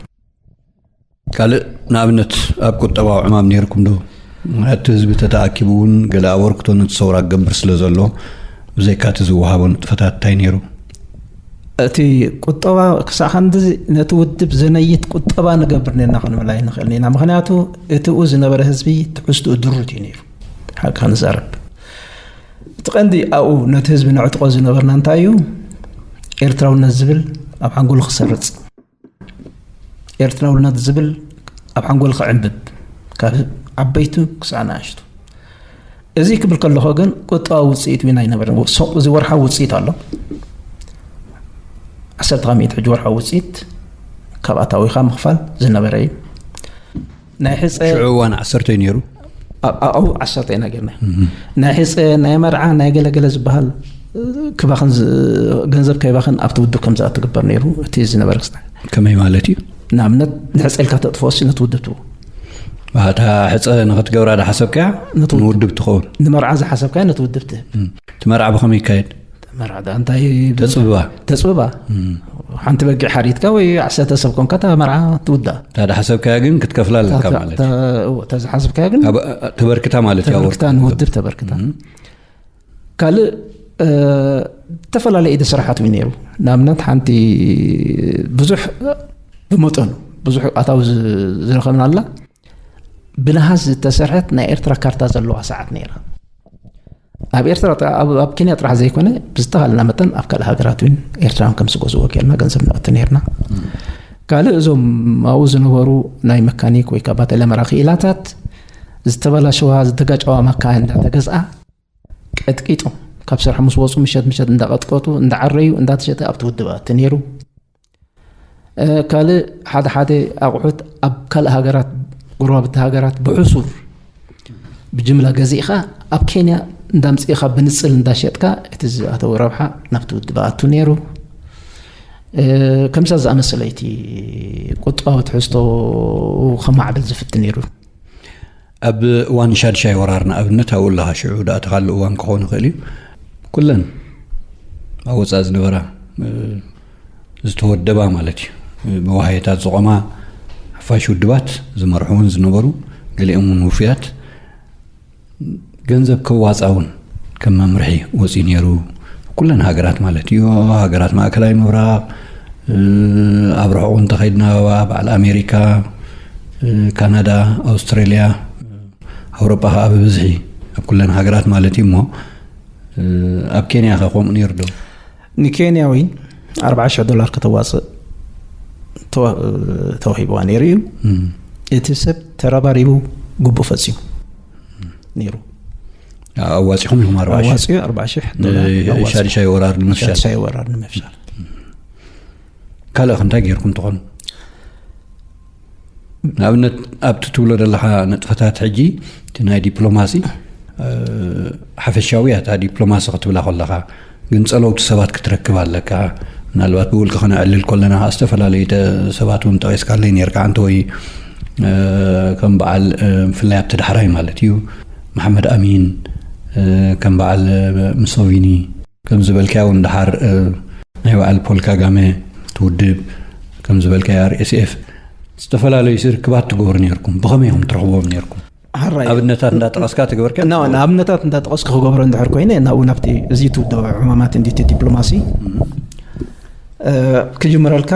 ካልእ ንኣብነት ኣብ ቁጠባዊ ዕማም ነይርኩም ዶ? እቲ ህዝቢ ተተኣኪቡ እውን ገለ ኣበርክቶ ነቲ ሰውራ ክገብር ስለ ዘሎ ብዘይካ እቲ ዝወሃቦ ንጥፈታት እንታይ ነይሩ? እቲ ቁጠባ ክሳዕ ክንድዚ ነቲ ውድብ ዘነይት ቁጠባ ንገብር ነርና ክንብል ኣይንኽእልን ኢና። ምኽንያቱ እቲኡ ዝነበረ ህዝቢ ትሕዝትኡ ድሩት እዩ ነይሩ። ሓቂ ክንዛረብ እቲ ቀንዲ ኣብኡ ነቲ ህዝቢ ነዕጥቆ ዝነበርና እንታይ እዩ? ኤርትራውነት ዝብል ኣብ ሓንጎሉ ክሰርጽ፣ ኤርትራውነት ዝብል ኣብ ሓንጎሉ ክዕንብብ፣ ካብ ዓበይቱ ክሳዕ ንኣሽቱ። እዚ ክብል ከለኹ ግን ቁጠባዊ ውፅኢት እውን ኣይነበረን። እዚ ወርሓዊ ውፅኢት ኣሎ፣ ዓሰርተ ካብ ሚእቲ ሕጂ ወርሓዊ ውፅኢት ካብ ኣታዊኻ ምኽፋል ዝነበረ እዩ። ናይ ሕፀ ሽዑ እዋን ዓሰርተ እዩ ነይሩ። ኣብኡ ዓሰርተ ኢና ጌርና። ናይ ሕፀ፣ ናይ መርዓ፣ ናይ ገለገለ ዝበሃል ክባኽን፣ ገንዘብ ከይባኽን ኣብቲ ውድብ ከም ዝኣቱ ግበር ነይሩ። እቲ ዝነበረ ክስታ ከመይ ማለት እዩ? ንኣብነት ንሕፀ ኢልካ ተጥፍኦሲ ነቲ ውድብ ትቡ። እታ ሕፀ ንኽትገብራ ዝሓሰብካያ ንውድብ ትኸውን። ንመርዓ ዝሓሰብካያ ነቲ ውድብ ትህብ። እቲ መርዓ ብኸመይ ይካየድ? መርዓ እንታይ ተፅብባ? ተፅብባ ሓንቲ በጊዕ ሓሪድካ ወይ ዓሰርተ ሰብ ኮንካ እታ መርዓ ትውዳእ። እታ ዝሓሰብካያ ግን ክትከፍላ ኣለካ ማለት እዩ። እታ ዝሓሰብካያ ግን ተበርክታ ማለት እዩ። ተበርክታ፣ ንውድብ ተበርክታ። ካልእ ዝተፈላለዩ ኢደ ስራሓት እዩ ነይሩ። ንኣብነት ሓንቲ ብዙሕ ብመጠኑ ብዙሕ ኣታዊ ዝረኸብናላ ብነሃስ ዝተሰርሐት ናይ ኤርትራ ካርታ ዘለዋ ሰዓት ነይራ። ኣብ ኤርትራ ኣብ ኬንያ ጥራሕ ዘይኮነ ብዝተኻልና መጠን ኣብ ካልእ ሃገራት እውን ኤርትራውያን ከም ዝገዝዎ ጌርና ገንዘብ ነእቱ ነርና። ካልእ እዞም ኣብኡ ዝነበሩ ናይ መካኒክ ወይ ካብ ባተለመራ ክኢላታት ዝተበላሸዋ ዝተጋጨዋ መካይን እንዳተገዝኣ ቀጥቂጡ ካብ ስራሕ ምስ ወፁ ምሸት ምሸት እንዳቐጥቀጡ እንዳዓረዩ እንዳተሸጠ ኣብቲ ውድብ ኣቲ ነይሩ። ካልእ ሓደ ሓደ ኣቑሑት ኣብ ካልእ ሃገራት፣ ጎረባብቲ ሃገራት ብሕሱር ብጅምላ ገዚእኻ ኣብ ኬንያ እንዳምፅእኻ ብንፅል እንዳሸጥካ እቲ ዝኣተወ ረብሓ ናብቲ ውድብ ኣቱ ነይሩ። ከምዛ ዝኣመሰለ እቲ ቁጠባዊ ትሕዝቶ ከማዕብል ዝፍትን ነይሩ። ኣብ እዋን ሻድሻይ ወራር ንኣብነት ኣብኡ ኣለኻ፣ ሽዑ ድኣተኻሉ እዋን ክኸውን ይኽእል እዩ። ኩለን ኣብ ወፃእ ዝነበራ ዝተወደባ ማለት እዩ፣ መዋህየታት ዝቆማ ሓፋሽ ውድባት ዝመርሑ እውን ዝነበሩ፣ ገሊኦም እውን ውፉያት ገንዘብ ከዋፃ እውን ከም መምርሒ ወፂኡ ነይሩ። ኩለን ሃገራት ማለት እዩ፣ ሃገራት ማእከላይ ምብራቕ፣ ኣብ ርሑቕ እንተኸይድና በዓል ኣሜሪካ፣ ካናዳ፣ ኣውስትራልያ፣ ኣውሮጳ ከዓ ብብዝሒ ኣብ ኩለን ሃገራት ማለት እዩ። እሞ ኣብ ኬንያ ከ ከምኡ ነይሩ ዶ? ንኬንያዊ ኣርባዓ ሽሕ ዶላር ከተዋፅእ ተዋሂብዋ ነይሩ እዩ። እቲ ሰብ ተረባሪቡ ግቡእ ፈፂሙ ነይሩ። ኣዋፂኹም ኢኹም ኣርባዓ ሽሕ? ኣዋፂኡ ኣርባዓ ሽሕ ዶላር ኣዋፂኡ። ሻድሻይ ወራር ንምፍሻል። ሻድሻይ ወራር ንምፍሻል። ካልእ እንታይ ጌርኩም ትኾኑ? ንኣብነት ኣብቲ ትብሎ ዘለኻ ንጥፈታት ሕጂ እቲ ናይ ዲፕሎማሲ ሓፈሻዊ እያ እታ ዲፕሎማሲ ክትብላ ከለኻ፣ ግን ጸለውቲ ሰባት ክትረክብ ኣለካ። ምናልባት ብውልቂ ክነዕልል ከለና ከኣ ዝተፈላለዩ ሰባት እውን ጠቒስካለይ ነርካ፣ ሓንቲ ወይ ከም በዓል ብፍላይ ኣብቲ ዳሕራይ ማለት እዩ፣ መሓመድ ኣሚን፣ ከም በዓል ሙሶቪኒ፣ ከም ዝበልካዮ እውን ደሓር ናይ በዓል ፖል ካጋመ ትውድብ፣ ከም ዝበልካዮ ኣር ኤስ ኤፍ፣ ዝተፈላለዩ ርክባት ትገብሩ ነርኩም። ብኸመይ ኢኹም ትረኽብዎም ነርኩም? ኣብነታት እንዳጠቐስካ ትገበርከ? ኣብነታት እንዳጠቐስኩ ክገብሮ እንድሕር ኮይነ፣ ናብኡ ናብቲ እዚ ትውደበ ዕማማት እንዲቲ ዲፕሎማሲ ክጅምረልካ፣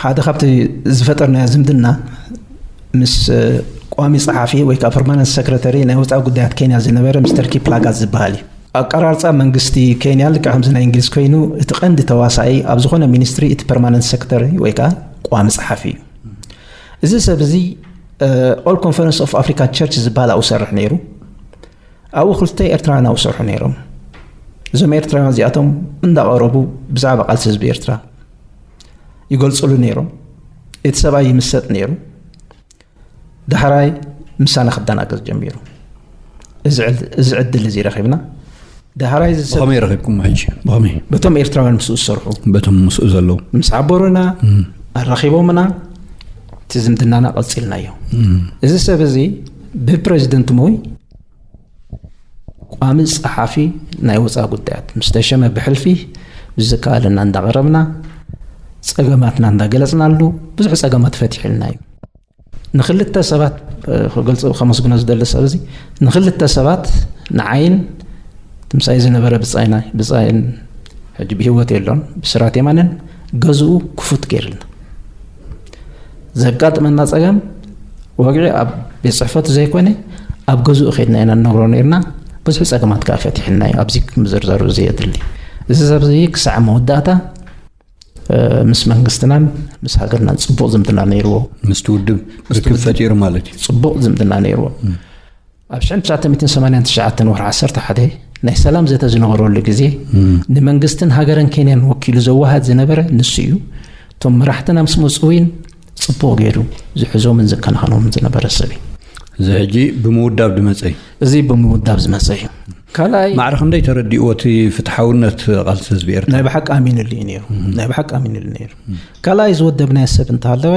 ሓደ ካብቲ ዝፈጠርናዮ ዝምድና ምስ ቋሚ ጸሓፊ ወይ ከዓ ፐርማነንት ሰክረተሪ ናይ ወፃኢ ጉዳያት ኬንያ ዝነበረ ሚስተር ኪፕላጋት ዝበሃል እዩ። ኣቀራርፃ መንግስቲ ኬንያ ልክዕ ከምዚ ናይ እንግሊዝ ኮይኑ፣ እቲ ቀንዲ ተዋሳኢ ኣብ ዝኾነ ሚኒስትሪ እቲ ፐርማነንት ሰክረተሪ ወይ ከዓ ቋሚ ጸሓፊ እዩ። እዚ ሰብ እዚ ኦል ኮንፈረንስ ኦፍ ኣፍሪካን ቸርች ዝበሃል ኣብኡ ሰርሕ ነይሩ። ኣብኡ ክልተ ኤርትራውያን ኣብኡ ሰርሑ ነይሮም። እዞም ኤርትራውያን እዚኣቶም እንዳቐረቡ ብዛዕባ ቃልሲ ህዝቢ ኤርትራ ይገልፅሉ ነይሮም። እቲ ሰብኣይ ይምሰጥ ነይሩ። ዳሕራይ ምሳና ክደናገፅ ጀሚሩ። እዚ ዕድል እዚ ረኺብና። ዳሕራይ ብኸመይ ረኺብኩም ሕጂ? ብኸመይ? በቶም ኤርትራውያን ምስኡ ዝሰርሑ በቶም ምስኡ ዘለዉ ምስ ሓበሩና፣ ኣራኺቦምና፣ እቲ ዝምድናና ቀፂልናዮ። እዚ ሰብ እዚ ብፕሬዚደንት ሞይ ቋሚ ጸሓፊ ናይ ወፃኢ ጉዳያት ምስ ተሸመ ብሕልፊ ብዝከኣለና እንዳቐረብና፣ ጸገማትና እንዳገለፅናሉ፣ ብዙሕ ጸገማት ፈቲሕልና እዩ። ንክልተ ሰባት ክገልፅ ከመስግኖ ዝደሊ ሰብ እዚ፣ ንክልተ ሰባት፣ ንዓይን ትምሳይ ዝነበረ ብፃይና ብፃይን ሕጂ ብህይወት የሎን፣ ብስራት የማንን ገዝኡ ክፉት ገይርልና። ዘጋጥመና ፀገም ወግዒ ኣብ ቤት ፅሕፈቱ ዘይኮነ ኣብ ገዝኡ ከድና ኢና ንነግሮ ነርና። ብዙሕ ፀገማት ከዓ ፈቲሕና እዩ። ኣብዚ ክምዝርዘሩ ዘየድሊ። እዚ ሰብ እዚ ክሳዕ መወዳእታ ምስ መንግስትናን ምስ ሃገርናን ፅቡቕ ዝምድና ነይርዎ። ምስቲ ውድብ ርክብ ፈጢሩ ማለት እዩ። ፅቡቕ ዝምድና ነይርዎ። ኣብ ሽሕን ትሽዓተ ሚእትን ሰማንያን ትሽዓተን ወርሒ ዓሰርተ ሓደ ናይ ሰላም ዘተ ዝነበረሉ ግዜ፣ ንመንግስትን ሃገርን ኬንያን ወኪሉ ዘዋሃድ ዝነበረ ንሱ እዩ። እቶም መራሕትና ምስ መፁ እውን ፅቡቕ ገይሩ ዝሕዞምን ዘከናኸኖምን ዝነበረ ሰብ እዩ። እዚ ሕጂ ብምውዳብ ዝመፀ እዩ። እዚ ብምውዳብ ዝመፀ እዩ። ካልኣይ ማዕረ ክንደይ ተረዲእዎ እቲ ፍትሓውነት ቃልሲ ህዝቢ ኤርትራ? ናይ ብሓቂ ኣሚኑሉ እዩ ነይሩ። ናይ ብሓቂ ኣሚኑሉ ነይሩ። ካልኣይ ዝወደብናዮ ሰብ እንተሃለወ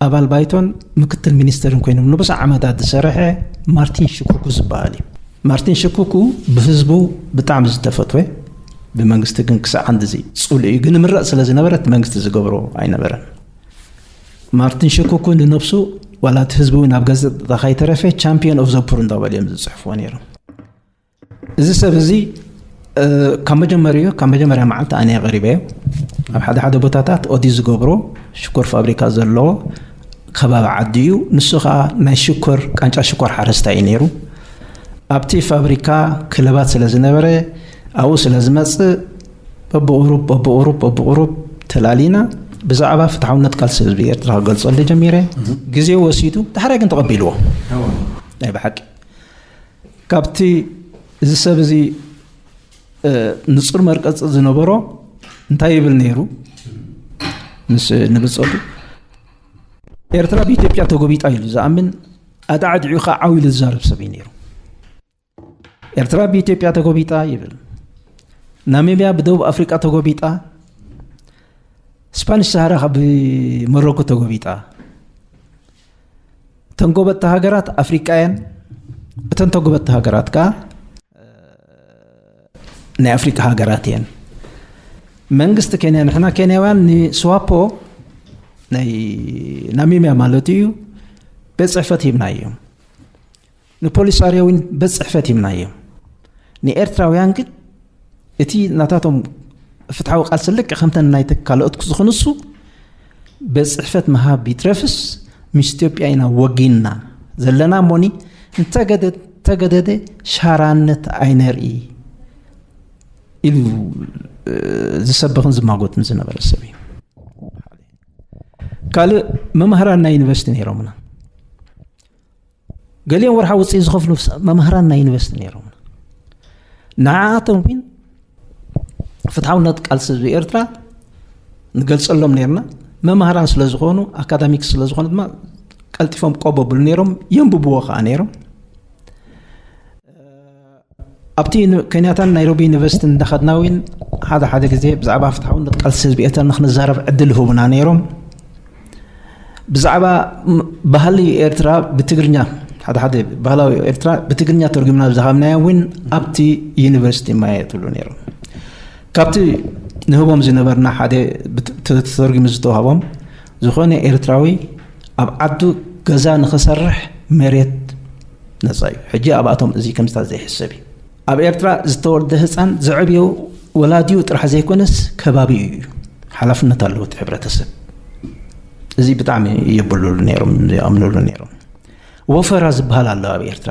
ኣባል ባይቶን ምክትል ሚኒስተርን ኮይኖም ንብዙሕ ዓመታት ዝሰርሐ ማርቲን ሽኩኩ ዝበሃል እዩ። ማርቲን ሽኩኩ ብህዝቡ ብጣዕሚ ዝተፈትወ፣ ብመንግስቲ ግን ክሳዕ ክንድዚ ጽሉእ እዩ። ግን ምረጽ ስለ ዝነበረ እቲ መንግስቲ ዝገብሮ ኣይነበረን። ማርቲን ሽኩኩ ንነብሱ ዋላ እቲ ህዝቢ እውን ኣብ ጋዜጣ ከይተረፈ ቻምፒዮን ኦፍ ዘ ፑር እንዳበሉ እዮም ዝጽሕፍዎ ነይሮም። እዚ ሰብ እዚ ካብ መጀመሪኡ ካብ መጀመርያ መዓልቲ ኣነ ቀሪበዮ። ኣብ ሓደ ሓደ ቦታታት ኦዲ ዝገብሮ ሽኮር ፋብሪካ ዘለዎ ከባቢ ዓዲ እዩ። ንሱ ከዓ ናይ ሽኮር ቃንጫ ሽኮር ሓረስታይ እዩ ነይሩ። ኣብቲ ፋብሪካ ክለባት ስለ ዝነበረ ኣብኡ ስለ ዝመፅእ በብቑሩብ በብቑሩብ በብቑሩብ ተላሊና ብዛዕባ ፍትሓውነት ቃልሲ ህዝቢ ኤርትራ ክገልፀሉ ጀሚረ። ግዜ ወሲዱ፣ ዳሕራይ ግን ተቐቢልዎ ናይ ብሓቂ። ካብቲ እዚ ሰብ እዚ ንፁር መርቀፂ ዝነበሮ እንታይ ይብል ነይሩ? ምስ ንብፀቱ ኤርትራ ብኢትዮጵያ ተጎቢጣ ኢሉ ዝኣምን ኣዳዕዲዑ ከዓ ዓው ኢሉ ዝዛረብ ሰብ እዩ ነይሩ። ኤርትራ ብኢትዮጵያ ተጎቢጣ ይብል። ናሚብያ ብደቡብ ኣፍሪቃ ተጎቢጣ፣ ስፓኒሽ ሰሃራ ካብ መሮኮ ተጎቢጣ። እተን ጎበጥቲ ሃገራት ኣፍሪቃ እየን። እተን ተጎበጥቲ ሃገራት ከዓ ናይ ኣፍሪቃ ሃገራት እየን። መንግስቲ ኬንያ፣ ንሕና ኬንያውያን ንስዋፖ ናይ ናሚብያ ማለት እዩ ቤት ፅሕፈት ሂብናዮም። ንፖሊሳርዮ እውን ቤት ፅሕፈት ሂብናዮም። ንኤርትራውያን ግን እቲ ናታቶም ፍትሓዊ ቃልሲ ልክዕ ከምተን ናይ ካልኦት ክዝኽንሱ ቤት ፅሕፈት ምሃብ ይትረፍስ ምስ ኢትዮጵያ ኢና ወጊንና ዘለና እሞኒ እንተገደ- እንተገደደ ሻራነት ኣይነርኢ ኢሉ ዝሰብኽን ዝማጎትን ዝነበረ ሰብ እዩ። ካልእ መማህራን ናይ ዩኒቨርሲቲ ነይሮምና። ገሊኦም ወርሓዊ ውፅኢት ዝኸፍሉ መማህራን ናይ ዩኒቨርሲቲ ነይሮምና። ንዓኣቶም ግን ፍትሓውነት ቃልሲ ህዝቢ ኤርትራ ንገልፀሎም ነይርና። መማህራን ስለ ዝኾኑ ኣካዳሚክ ስለ ዝኾኑ ድማ ቀልጢፎም ቆብ ኣብሉ ነይሮም፣ የንብብዎ ከዓ ነይሮም። ኣብቲ ዩኒ- ኬንያታን ናይሮቢ ዩኒቨርሲቲ እንዳኸድና እውን ሓደ ሓደ ግዜ ብዛዕባ ፍትሓውነት ቃልሲ ህዝቢ ኤርትራ ንክንዛረብ ዕድል ይህቡና ነይሮም። ብዛዕባ ባህሊ ኤርትራ ብትግርኛ፣ ሓደ ሓደ ባህላዊ ኤርትራ ብትግርኛ ተርጉምና ዝሃብናዮ እውን ኣብቲ ዩኒቨርሲቲ ማየትሉ ነይሮም። ካብቲ ንህቦም ዝነበርና ሓደ ተተርጉሙ ዝተዋህቦም፣ ዝኾነ ኤርትራዊ ኣብ ዓዱ ገዛ ንኽሰርሕ መሬት ነፃ እዩ። ሕጂ ኣብኣቶም እዚ ከምዝታት ዘይሕሰብ እዩ። ኣብ ኤርትራ ዝተወልደ ህፃን ዘዕብዮ ወላዲኡ ጥራሕ ዘይኮነስ ከባቢኡ እዩ። ሓላፍነት ኣለዎ እቲ ሕብረተሰብ። እዚ ብጣዕሚ የብሉሉ ነይሮም፣ ይኣምኑሉ ነይሮም። ወፈራ ዝበሃል ኣሎ ኣብ ኤርትራ።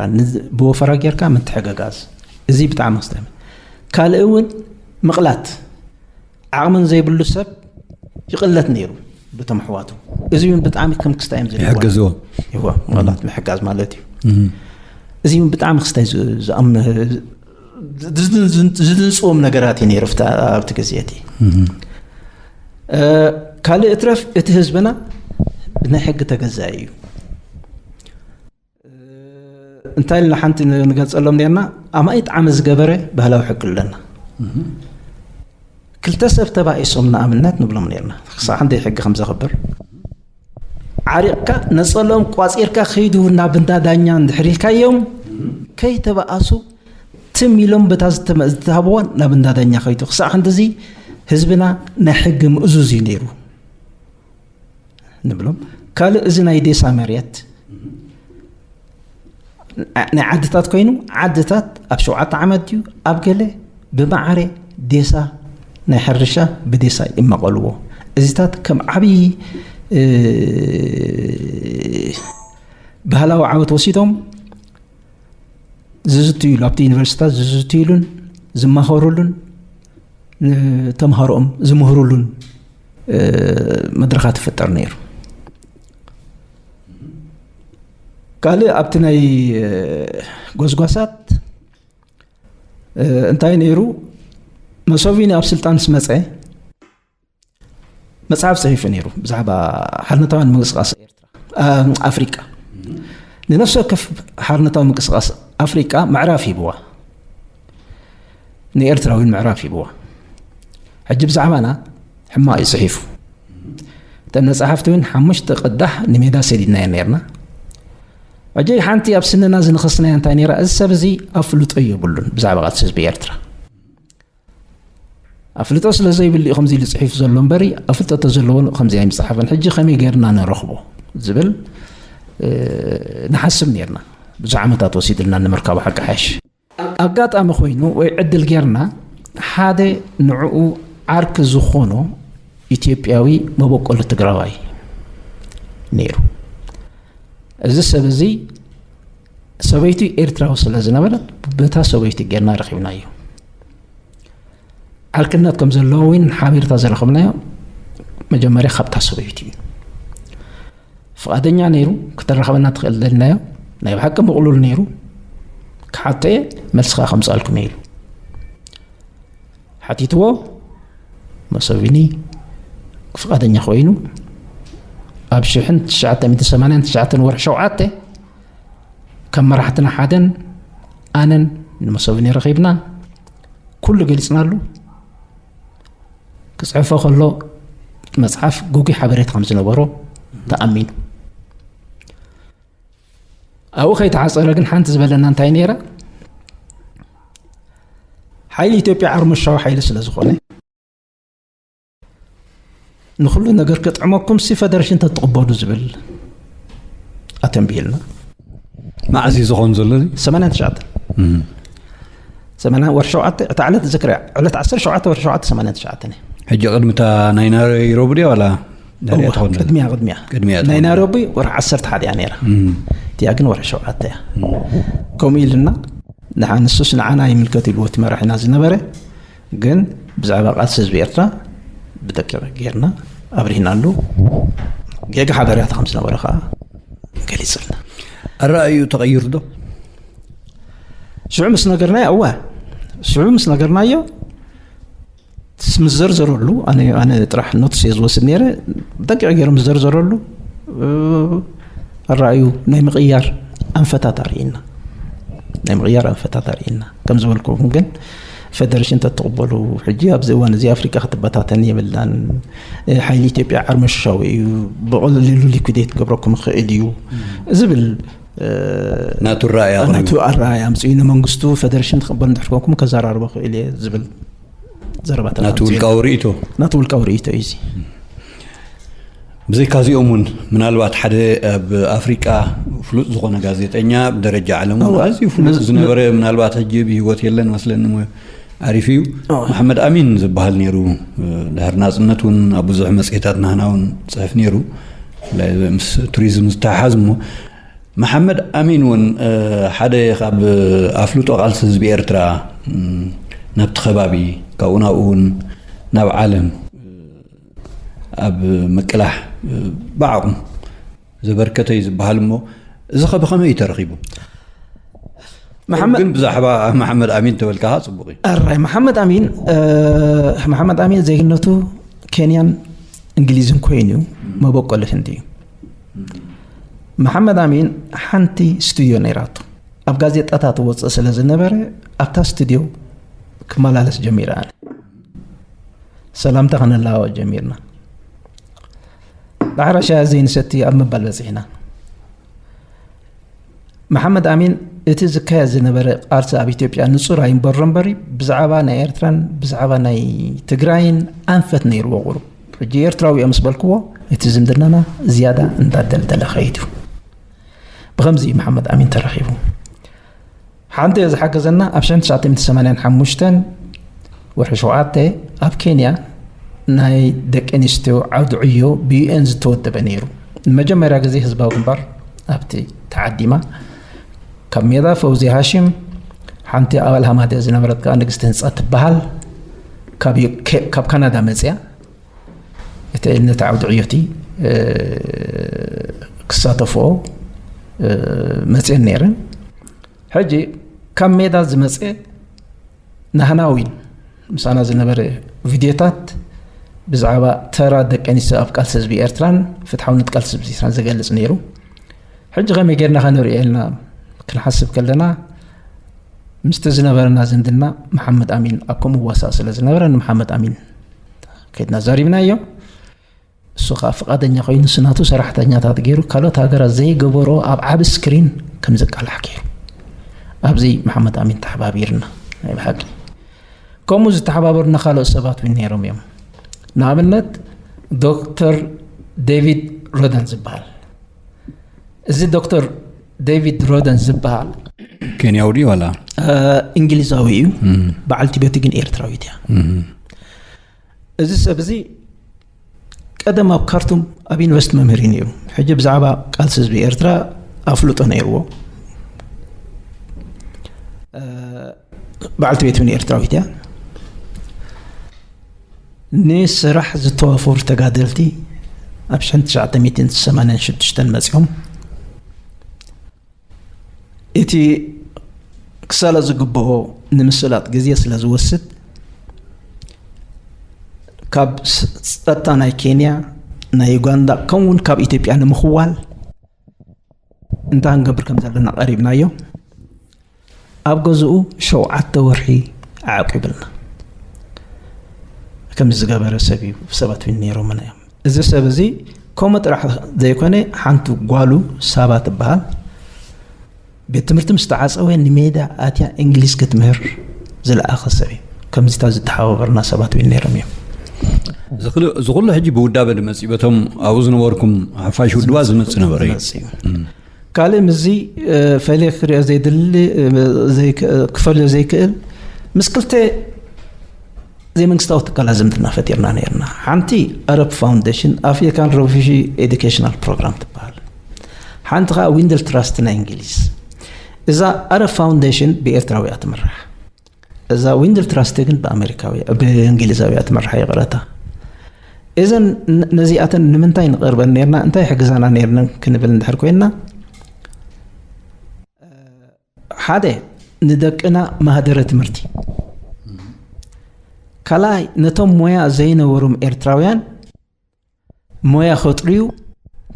ብወፈራ ጌርካ ምትሕግጋዝ፣ እዚ ብጣዕሚ ክስተ። ካልእ እውን ምቕላት፣ ዓቕሚ ዘይብሉ ሰብ ይቕለት ነይሩ ብቶም ኣሕዋቱ። እዚ እውን ብጣዕሚ ከም ክስታይ እዮም ዝሪእዎ። ይሕግዝዎ። ይዎ፣ ምቕላት ምሕጋዝ ማለት እዩ። እዚ እውን ብጣዕሚ ክስታይ ዝኣም ዝድንፅዎም ነገራት እዩ ነይሩ ኣብቲ ግዜ እቲ። ካልእ እትረፍ እቲ ህዝብና ብናይ ሕጊ ተገዛኢ እዩ። እንታይ ኢልና ሓንቲ ንገልፀሎም ነርና? ኣማኢት ዓመት ዝገበረ ባህላዊ ሕጊ ኣለና። ክልተ ሰብ ተባኢሶም ንኣብነት ንብሎም ነርና፣ ክሳዕ ክንደይ ሕጊ ከም ዘኽብር። ዓሪቕካ ነፀሎም ቋፂርካ ከይዱ ናብ እንዳ ዳኛ እንድሕር ኢልካዮም፣ ከይተባኣሱ ትም ኢሎም በታ ዝተሃብዋ ናብ እንዳ ዳኛ ከይዱ። ክሳዕ ክንድዚ ህዝብና ናይ ሕጊ ምእዙዝ እዩ ነይሩ ንብሎም። ካልእ እዚ ናይ ዴሳ መሬት ናይ ዓድታት ኮይኑ፣ ዓድታት ኣብ ሸውዓተ ዓመት ድዩ ኣብ ገለ ብማዕረ ዴሳ ናይ ሕርሻ ብዴሳ ይመቐልዎ። እዚታት ከም ዓብዪ ባህላዊ ዓወት ወሲዶም ዝዝትይሉ፣ ኣብቲ ዩኒቨርሲታት ዝዝትይሉን ዝማኸሩሉን ንተምሃሮኦም ዝምህሩሉን መድረኻት ይፍጠር ነይሩ። ካልእ ኣብቲ ናይ ጎስጓሳት እንታይ ነይሩ? መሶቪኒ ኣብ ስልጣን ምስ መፀ መፅሓፍ ፅሒፉ ነይሩ ብዛዕባ ሓርነታውያን ምንቅስቃስ ኤርትራ፣ ኣፍሪቃ። ንነፍሲ ወከፍ ሓርነታዊ ምንቅስቃስ ኣፍሪቃ ምዕራፍ ሂብዋ፣ ንኤርትራ እውን ምዕራፍ ሂብዋ። ሕጂ ብዛዕባና ሕማቕ እዩ ፅሒፉ። እተን መፅሓፍቲ እውን ሓሙሽተ ቅዳሕ ንሜዳ ሰዲድናዮ ነርና። ሕጂ ሓንቲ ኣብ ስንና ዝነኸስናያ እንታይ ነይራ? እዚ ሰብ እዚ ኣፍልጦ የብሉን ብዛዕባ ቃልሲ ህዝቢ ኤርትራ። ኣፍልጦ ስለ ዘይብሉ እዩ ከምዚ ኢሉ ጽሒፉ ዘሎ እምበሪ፣ ኣፍልጦ ተዘለዎ ከምዚ ኣይምጽሓፈን። ሕጂ ከመይ ጌርና ንረኽቦ ዝብል ንሓስብ ኔርና። ብዙሕ ዓመታት ወሲድልና ንምርካቡ ሓቂ ሓሽ። ኣጋጣሚ ኮይኑ ወይ ዕድል ጌርና ሓደ ንዕኡ ዓርኪ ዝኾኖ ኢትዮጵያዊ መበቆል ትግራዋይ ነይሩ። እዚ ሰብ እዚ ሰበይቱ ኤርትራዊ ስለ ዝነበረት በታ ሰበይቱ ጌርና ረኺብናዮ። ዓርክነት ከም ዘለዎ እውን ሓቢርታ ዝረኸብናዮ መጀመርያ ካብታ ሰበይቱ እዩ። ፍቓደኛ ነይሩ፣ ክተራኸበና ትኽእል ደልናዮ። ናይ ብሓቂ ምቕሉል ነይሩ። ክሓቶ እየ፣ መልሲ ከኣ ከምጽኣልኩም እየ ኢሉ። ሓቲትዎ፣ መሶቪኒ ፍቓደኛ ኮይኑ ኣብ ሽሕን ትሽዓተ ሚእትን ሰማንያን ትሽዓተን ወርሒ ሸውዓተ ከም መራሕትና ሓደን ኣነን ንመሶቪኒ ረኺብና ኩሉ ገሊጽናሉ። ክጽሕፎ ከሎ መጽሓፍ ግጉይ ሓበሬታ ከም ዝነበሮ ተኣሚኑ። ኣብኡ ከይተሓጸረ ግን ሓንቲ ዝበለና እንታይ ነይራ? ሓይሊ ኢትዮጵያ ዓርሞሻዊ ሓይሊ ስለ ዝኾነ ንኹሉ ነገር ከጥዕመኩም ሲ ፈደረሽን ተትቕበሉ ዝብል ኣተንቢህልና። መዓስ እዩ ዝኾን ዘሎ እዚ? ሰማንያን ትሽዓተን። እም። ሰማንያ ወርሒ ሸውዓተ፣ እታ ዕለት ዝክርያ፣ ዕለት ዓሰርተ ሸውዓተ ወርሒ ሸውዓተ ሰማንያን ትሽዓተን እያ። ሕጂ ቅድሚ እታ ናይ ናይሮቢ ድያ ዋላ ድሕሪኣ እዋ፣ ትኾን? ቅድሚያ፣ ቅድሚያ። ቅድሚያ ናይ ትኾን። ናይሮቢ ወርሒ ዓሰርተ ሓደ እያ ነይራ። እም። እቲኣ ግን ወርሒ ሸውዓተ እያ። እም። ከምኡ ኢልና፣ ንዓ-፣ ንሱስ ንዓና ይምልከት ኢልዎ እቲ መራሒና ዝነበረ፣ ግን ብዛዕባ ቃልሲ ህዝቢ ኤርትራ ብደቂቕ ጌርና ኣብሪህናሉ። ጌጋ ሓበሬታ ከም ዝነበረ ከኣ ገሊጽልና። ኣረኣእዩ ተቐይሩ ዶ? ሽዑ ምስ ነገርናዮ፣ እወ፣ ሽዑ ምስ ነገርናዮ፣ ምስ ዘርዘረሉ፣ ኣነ፣ ኣነ ጥራሕ ኖትስ እየ ዝወስድ ነይረ፣ ደቂቕ ገይሩ ምስ ዘርዘረሉ፣ እ፣ ኣረኣእዩ ናይ ምቕያር ኣንፈታት ኣርእየና። ናይ ምቕያር ኣንፈታት ኣርእየና። ከም ዝበልኩኹም ግን፣ ፈደረሽን ተትቕበሉ፣ ሕጂ ኣብዚ እዋን እዚ ኣፍሪቃ ክትበታተን የብላን። ሓይሊ ኢትዮጵያ ዓርመሽሻዊ እዩ፣ ብቐሊሉ ሊኩዴት ክገብረኩም ይኽእል እዩ ዝብል ናቱ ራእያ ናቱ ኣራእያ ኣምፅኡ ንመንግስቱ። ፈደረሽን ትቕበሉ እንድሕር ኮንኩም ከዘራርቦ ክእል እየ ዝብል ዘረባታት ናቱ ኣምፅኡ። ውልቃዊ ርእይቶ ናቱ ውልቃዊ ርእይቶ እዩ እዚ። ብዘይካዚኦም እውን ምናልባት ሓደ ኣብ ኣፍሪቃ ፍሉጥ ዝኾነ ጋዜጠኛ፣ ብደረጃ ዓለም እውን እወ። ኣዝዩ ፍሉጥ ም- ዝነበረ፣ ምናልባት ሕጂ ብህይወት የለን መስለኒ፣ እሞ ዓሪፉ እዩ። እወ። መሓመድ ኣሚን ዝበሃል ነይሩ። ድሕሪ ናፅነት እውን ኣብ ብዙሕ መፅሄታት ናህና እውን ፅሕፍ ነይሩ፣ ብፍላይ ምስ ቱሪዝም ዝተሓሓዝ። እሞ መሓመድ ኣሚን እውን ሓደ ካብ ኣፍልጦ ቃልሲ ህዝቢ ኤርትራ፣ ናብቲ ከባቢ፣ ካብኡ ናብኡ እውን ናብ ዓለም ኣብ ምቅላሕ ብዓቕሙ ዘበርከተ እዩ ዝበሃል። እሞ እዚ ኸ ብኸመይ እዩ ተረኺቡ? መሓመድ ግን ብዛዕባ መሓመድ ኣሚን ተበልካ ጽቡቕ እዩ። ኣራይ መሓመድ ኣሚን እ፣ መሓመድ ኣሚን ዜግነቱ ኬንያን እንግሊዝን ኮይኑ እዩ፣ መበቆሉ ህንዲ እዩ። መሓመድ ኣሚን ሓንቲ ስቱድዮ ነይራቱ፣ ኣብ ጋዜጣታት ወፅእ ስለ ዝነበረ ኣብታ ስቱድዮ ክመላለስ ጀሚረ። ኣነ ሰላምታ ከነለዋወጥ ጀሚርና። ዳሕራ ሻሂ ዘይንሰቲ ኣብ ምባል በፂሕና። መሓመድ ኣሚን እቲ ዝካየድ ዝነበረ ቃልሲ ኣብ ኢትዮጵያ ንጹር ኣይንበሮ እምበሪ፣ ብዛዕባ ናይ ኤርትራን ብዛዕባ ናይ ትግራይን ኣንፈት ነይርዎ ቁሩብ። ሕጂ ኤርትራዊ እየ ምስ በልክዎ እቲ ዝምድናና ዝያዳ እንዳደልደለ ኸይዱ። ብኸምዚ እዩ መሓመድ ኣሚን ተረኺቡ። ሓንቲ እየ ዝሓገዘና ኣብ ሽሕን ትሽዓተ ሚእትን ሰማንያን ሓሙሽተን ወርሒ ሸውዓተ ኣብ ኬንያ ናይ ደቂ ኣንስትዮ ዓውዲ ዕዮ ብዩኤን ዝተወደበ ነይሩ። ንመጀመርያ ግዜ ህዝባዊ ግንባር ኣብቲ ተዓዲማ። ካብ ሜዳ ፈውዚ ሃሽም፣ ሓንቲ ኣባል ሃማደ ዝነበረት ከዓ ንግስቲ ህንፃ ትበሃል፣ ካብ ዩ- ከ- ካብ ካናዳ መፅያ እቲ ነቲ ዓውዲ ዕዮቲ እ፣ ክሳተፍኦ እ፣ መፅየን ነይረን። ሕጂ ካብ ሜዳ ዝመፀ ናህናዊን ምሳና ዝነበረ ቪድዮታት ብዛዕባ ተራ ደቂ ኣንስትዮ ኣብ ቃልሲ ህዝቢ ኤርትራን ፍትሓውነት ቃልሲ ህዝቢ ኤርትራን ዝገልጽ ነይሩ። ሕጂ ከመይ ጌርና ከንርእዮ ኢልና ክንሓስብ ከለና ምስቲ ዝነበረና ዝምድና መሓመድ ኣሚን ኣብ ከምኡ ዋሳእ ስለ ዝነበረ ንመሓመድ ኣሚን ከድና ዘሪብናዮ። እሱ ከዓ ፍቓደኛ ኮይኑ ስናቱ ሰራሕተኛታት ገይሩ ካልኦት ሃገራት ዘይገበሮ ኣብ ዓቢ ስክሪን ከም ዝቃላሕ ገይሩ። ኣብዚ መሓመድ ኣሚን ተሓባቢርና ናይ ብሓቂ። ከምኡ ዝተሓባበሩና ካልኦት ሰባት እውን ነይሮም እዮም። ንኣብነት ዶክተር ዴቪድ ሮደን ዝበሃል። እዚ ዶክተር ዴቪድ ሮደን ዝበሃል ኬንያዊ ድዩ ዋላ እ፣ እንግሊዛዊ እዩ። በዓልቲ ቤቱ ግን ኤርትራዊት እያ። እዚ ሰብ እዚ ቀደም ኣብ ካርቱም ኣብ ዩኒቨርሲቲ መምህር እዩ ነይሩ። ሕጂ ብዛዕባ ቃልሲ ህዝቢ ኤርትራ ኣፍልጦ ነይርዎ። እ፣ በዓልቲ ቤት እውን ኤርትራዊት እያ። ንስራሕ ዝተዋፈሩ ተጋደልቲ ኣብ ሽሕን ትሽዓተ ሚእትን ሰማንያን ሽዱሽተን መፂኦም። እቲ ክሳለ ዝግብኦ ንምስላጥ ግዜ ስለ ዝወስድ ካብ ስ- ጸጥታ ናይ ኬንያ፣ ናይ ዩጋንዳ ከምኡውን ካብ ኢትዮጵያ ንምኽዋል እንታይ ክንገብር ከም ዘለና ቀሪብናዮ። ኣብ ገዝኡ ሸውዓተ ወርሒ ኣዕቂብልና ከም ዝገበረ ሰብ እዩ። ሰባት እውን ነይሮምና እዮም። እዚ ሰብ እዚ ከምኡ ጥራሕ ዘይኮነ ሓንቲ ጓሉ ሳባ ትበሃል ቤት ትምህርቲ ምስ ተዓፀወ ንሜዳ ኣትያ እንግሊዝ ክትምህር ዝለኣኸ ሰብ እዩ። ከምዚታት ዝተሓባበርና ሰባት እውን ነይሮም እዮም። እዚ ኩሉ ሕጂ ብውዳበ ዝመፅእ በቶም ኣብኡ ዝነበርኩም ሓፋሽ ውድባት ዝመፅእ ነበረ እዩ። ዝመፅእ እዩ። ካልእ ምስዚ እ፣ ፈልየ ክሪኦ ዘይድሊ እ፣ ዘይክ- ክፈልዮ ዘይክእል ምስ ክልተ ዘይመንግስታዊ ትካላት ዝምድና ፈጢርና ነርና። ሓንቲ ኣረብ ፋውንዴሽን ኣፍሪካን ሮፊሺ ኤዱኬሽናል ፕሮግራም ትበሃል። ሓንቲ ከዓ ዊንድል ትራስት ናይ እንግሊዝ። እዛ ኣረብ ፋውንዴሽን ብኤርትራዊ እያ ትምራሕ። እዛ ዊንድል ትራስት ግን ብኣሜሪካዊ ብእንግሊዛዊ እያ ትምራሕ። ይቕረታ። እዘን ን- ነዚኣተን ንምንታይ ንቐርበን ነርና እንታይ ሕግዛና ነርነን ክንብል እንድሕር ኮይንና ሓደ ንደቅና ማህደረ ትምህርቲ ካልኣይ ነቶም ሞያ ዘይነበሮም ኤርትራውያን ሞያ ከጥርዩ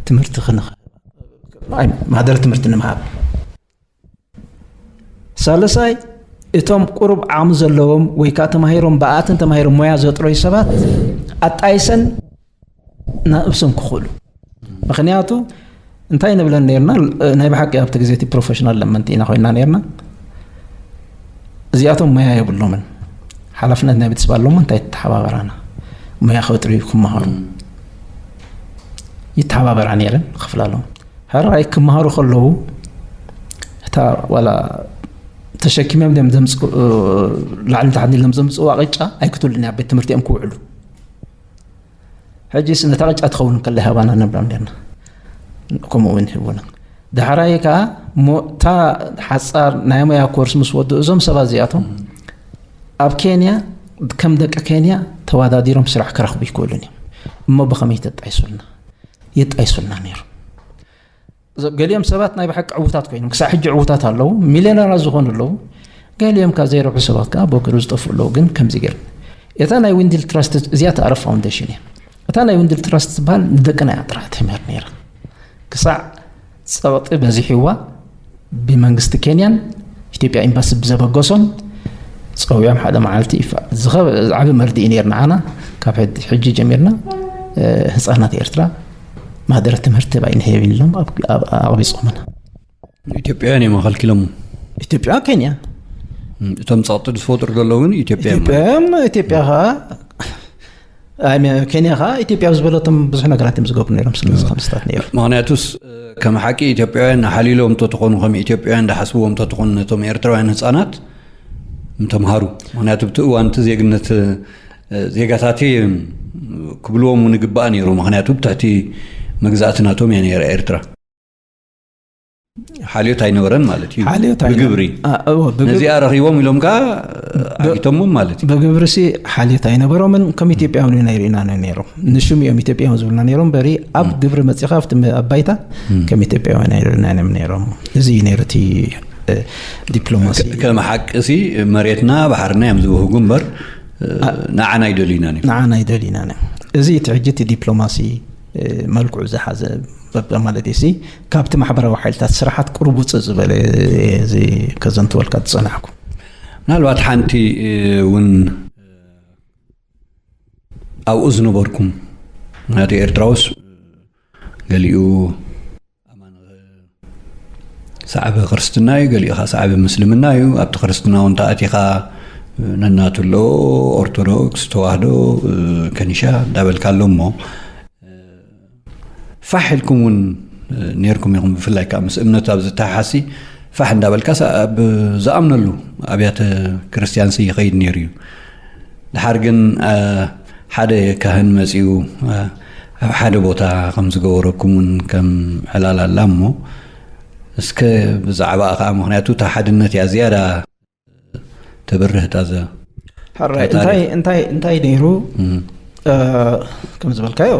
ትምህርቲ ክንኸ ማህደረ ትምህርቲ ንምሃብ ሳልሳይ እቶም ቁሩብ ዓቕሚ ዘለዎም ወይ ከዓ ተማሂሮም ብኣትን ተማሂሮም ሞያ ዘጥረዩ ሰባት ኣጣይሰን ናብሶም ክኽእሉ። ምክንያቱ እንታይ ንብለን ነርና? ናይ ብሓቂ ኣብቲ ግዜ እቲ ፕሮፌሽናል ለመንቲ ኢና ኮይና ነርና። እዚኣቶም ሞያ የብሎምን፣ ሓላፍነት ናይ ቤተሰብ ኣለዎም። እንታይ ይተሓባበራና? ሞያ ክጥርዩ ክመሃሩ ይተሓባበራ ነይረን፣ ክፍላ ኣለዎም። ሕራይ ክመሃሩ ከለዉ እታ ዋላ ተሸኪሞም ደም ዘምፅኡ፣ ላዕሊ ታሕቲ ኢሎም ዘምፅእዋ ቅጫ ኣይክትብሉን እያ ቤት ትምህርቲ እዮም ክውዕሉ። ሕጂስ ነታ ቅጫ ትኸውን ከላ ሃባና ንብሎም ነርና። ከምኡ እውን ይህቡና። ዳሕራይ ከዓ ሞ-፣ እታ ሓፃር ናይ ሞያ ኮርስ ምስ ወዱ እዞም ሰባት እዚኣቶም ኣብ ኬንያ ከም ደቂ ኬንያ ተወዳዲሮም ስራሕ ክረኽቡ ይክእሉን እዮም። እሞ ብኸመይ ተጣይሱልና? የጣይሱልና ነይሩ። ገሊኦም ሰባት ናይ ብሓቂ ዕዉታት ኮይኖም ክሳብ ሕጂ ዕዉታት ኣለዉ፣ ሚልዮነራት ዝኾኑ ኣለዉ። ገሊኦም ካብ ዘይረብሑ ሰባት ከዓ በግሩ ዝጠፍኡ ኣለዉ። ግን ከምዚ ገይር እታ ናይ ዊንድል ትራስት እዚኣ ትኣረፍ ፋውንዴሽን እያ። እታ ናይ ዊንድል ትራስት ዝበሃል ንደቅና እያ ጥራሕ ትምህር ነይራ። ክሳዕ ጸቕጢ በዚሕዋ ብመንግስቲ ኬንያን ኢትዮጵያ ኤምባሲ ብዘበገሶም ጸዊዖም ሓደ መዓልቲ ይፋ-፣ ዝኸ-፣ ዓቢ መርድእ እዩ ነይሩ ንዓና። ካብ ሕድ-፣ ሕጂ ጀሚርና፣ እ፣ ህጻናት ኤርትራ ማህደረ ትምህርቲ ባይ ንህብ ኢሎም ኣብ-፣ ኣብ-፣ ኣቕቢጾምና። ኢትዮጵያውያን እዮም ኣኸልኪሎሞ። ኢትዮጵያ፣ ኬንያ። እም፣ እቶም ጸቕጢ ዝፈጥሩ ዘለዉ ግን ኢትዮጵያ እዮም ማለት። ኢትዮጵያ እዮም። ኢትዮጵያ ኸኣ፣ ኣይ፣ ኬንያ ኸኣ ኢትዮጵያ ኣብ ዝበለቶም ብዙሕ ነገራት እዮም ዝገብሩ ነይሮም። ስለዚ ከምስታት ነይሩ። ምኽንያቱስ፣ እ፣ ከም ሓቂ ኢትዮጵያውያን ሓሊሎም እንተትኾኑ፣ ከም ኢትዮጵያውያን ዝሓስብዎም እንተትኾኑ፣ ነቶም ኤርትራውያን ህጻናት ምተምሃሩ። ምኽንያቱ ብቲ እዋን እቲ ዜግነት፣ እ፣ ዜጋታት እዮም ክብልዎም እውን ይግባእ ነይሩ። ምኽንያቱ ብትሕቲ መግዛእቲ ናቶም እያ ነይራ ኤርትራ። ሓልዮት ኣይነበረን ማለት እዩ። ሓልዮት ኣይነበረን። ብግብሪ። አ፣ እዎ፣ ብግብሪ። ነዚኣ ረኺቦም ኢሎም ከኣ ብ-፣ ኣጊቶሞም ማለት እዩ። ብግብሪ ሲ ሓልዮት ኣይነበሮምን። ከም ኢትዮጵያውያን ኢና ይርእዩና ነ-፣ ነይሮም። ንሽም እዮም ኢትዮጵያውያን ዝብሉና ነይሮም። በሪ ኣብ ም። ግብሪ መጺኻ ኣብቲ ም-፣ ኣብ ባይታ ም። ከም ኢትዮጵያውያን ኣይርእዩና እዮም ነይሮም። እዚ እዩ ነይሩ እቲ፣ እ፣ ዲፕሎማሲ። ከ-፣ ከም ሓቂ ሲ መሬትና ባሕርና እዮም ዝብህጉ እምበር፣ እ፣ አ-፣ ንዓና ኣይደልዩናን እዮም። ንዓና ኣይደልዩናን እዮም። እዚ እቲ ሕጂ እቲ ዲፕሎማሲ፣ እ፣ መልክዑ ዝሓዘ በ-፣ ማለት እዩ። ካብቲ ማሕበራዊ ሓይልታት ስራሓት ቁሩብ ውፅእ ዝበለ እዚ ከዘንትወልካ ዝጸናሕኩ። ምናልባት ሓንቲ፣ እ፣ እውን ኣብኡ ዝነበርኩም፣ ምክንያቱ ኤርትራውስ ገሊኡ ኣማን ሰዓቢ ክርስትና እዩ፣ ገሊኡ ኸዓ ሰዓቢ ምስልምና እዩ። ኣብቲ ክርስትና እውን ተኣቲኻ ነናቱ ኣሎ፣ ኦርቶዶክስ፣ ተዋህዶ፣ እ፣ ከኒሻ እንዳበልካ ኣሎ እሞ፣ ፋሕ ኢልኩም እውን ኔርኩም ኢኹም። ብፍላይ ከዓ ምስ እምነት ኣብ ዝተሓሓሲ ፋሕ እንዳበልካስ ኣብ ዝኣምነሉ ኣብያተ ክርስቲያንሲ ይኸይድ ነይሩ እዩ። ድሓር ግን፣ አ፣ ሓደ ካህን መፂኡ፣ አ፣ ኣብ ሓደ ቦታ ከም ዝገበረኩም እውን ከም ዕላል ኣላ እሞ፣ እስከ ብዛዕባኣ ከዓ፣ ምኽንያቱ እታ ሓድነት እያ ዝያዳ ተብርህ እታ ዘ-፣ ሕራይ፣ እታ እንታይ፣ ታሪኽ። እንታይ፣ እንታይ ነይሩ? እም። እ፣ ከም ዝበልካዮ፣